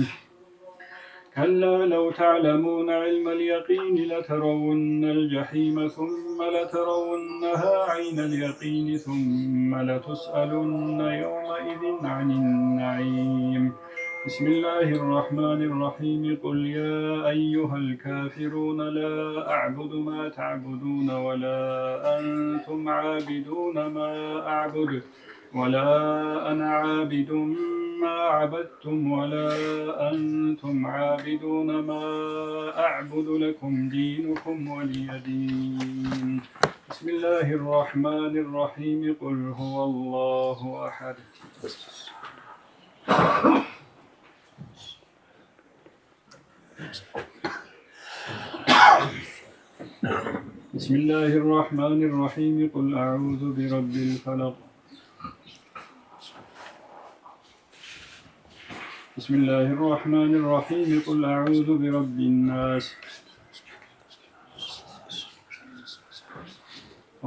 كلا لو تعلمون علم اليقين لترون الجحيم ثم لترونها عين اليقين ثم لتسألن يومئذ عن النعيم. بسم الله الرحمن الرحيم. قل يا أيها الكافرون لا أعبد ما تعبدون ولا أنتم عابدون ما أعبد ولا أنا عابد ما عبدتم ولا أنتم عابدون ما أعبد. لكم دينكم ولي دين. بسم الله الرحمن الرحيم. قل هو الله أحد. بسم الله الرحمن الرحيم. قل أعوذ برب الفلق. بسم الله الرحمن الرحيم. قل أعوذ برب الناس.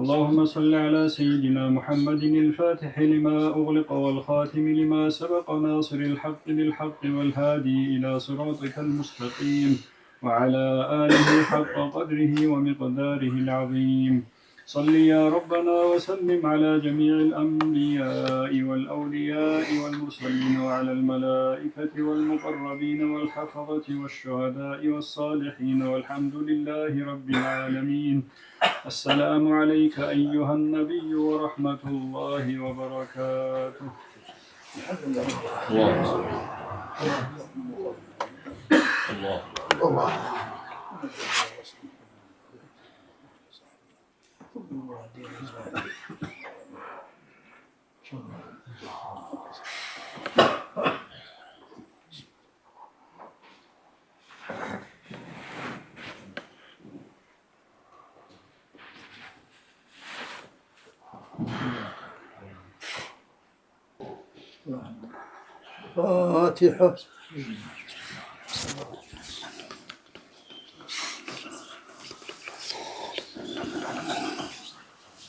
اللهم صل على سيدنا محمد الفاتح لما أغلق والخاتم لما سبق ناصر الحق بالحق والهادي إلى صراطك المستقيم وعلى آله حق قدره ومقداره العظيم. صل يا ربنا وسلم على جميع الأنبياء والأولياء والمرسلين وعلى الملائكة والمقربين والحفظة والشهداء والصالحين والحمد لله رب العالمين. السلام عليك أيها النبي ورحمة الله وبركاته. الفاتحة.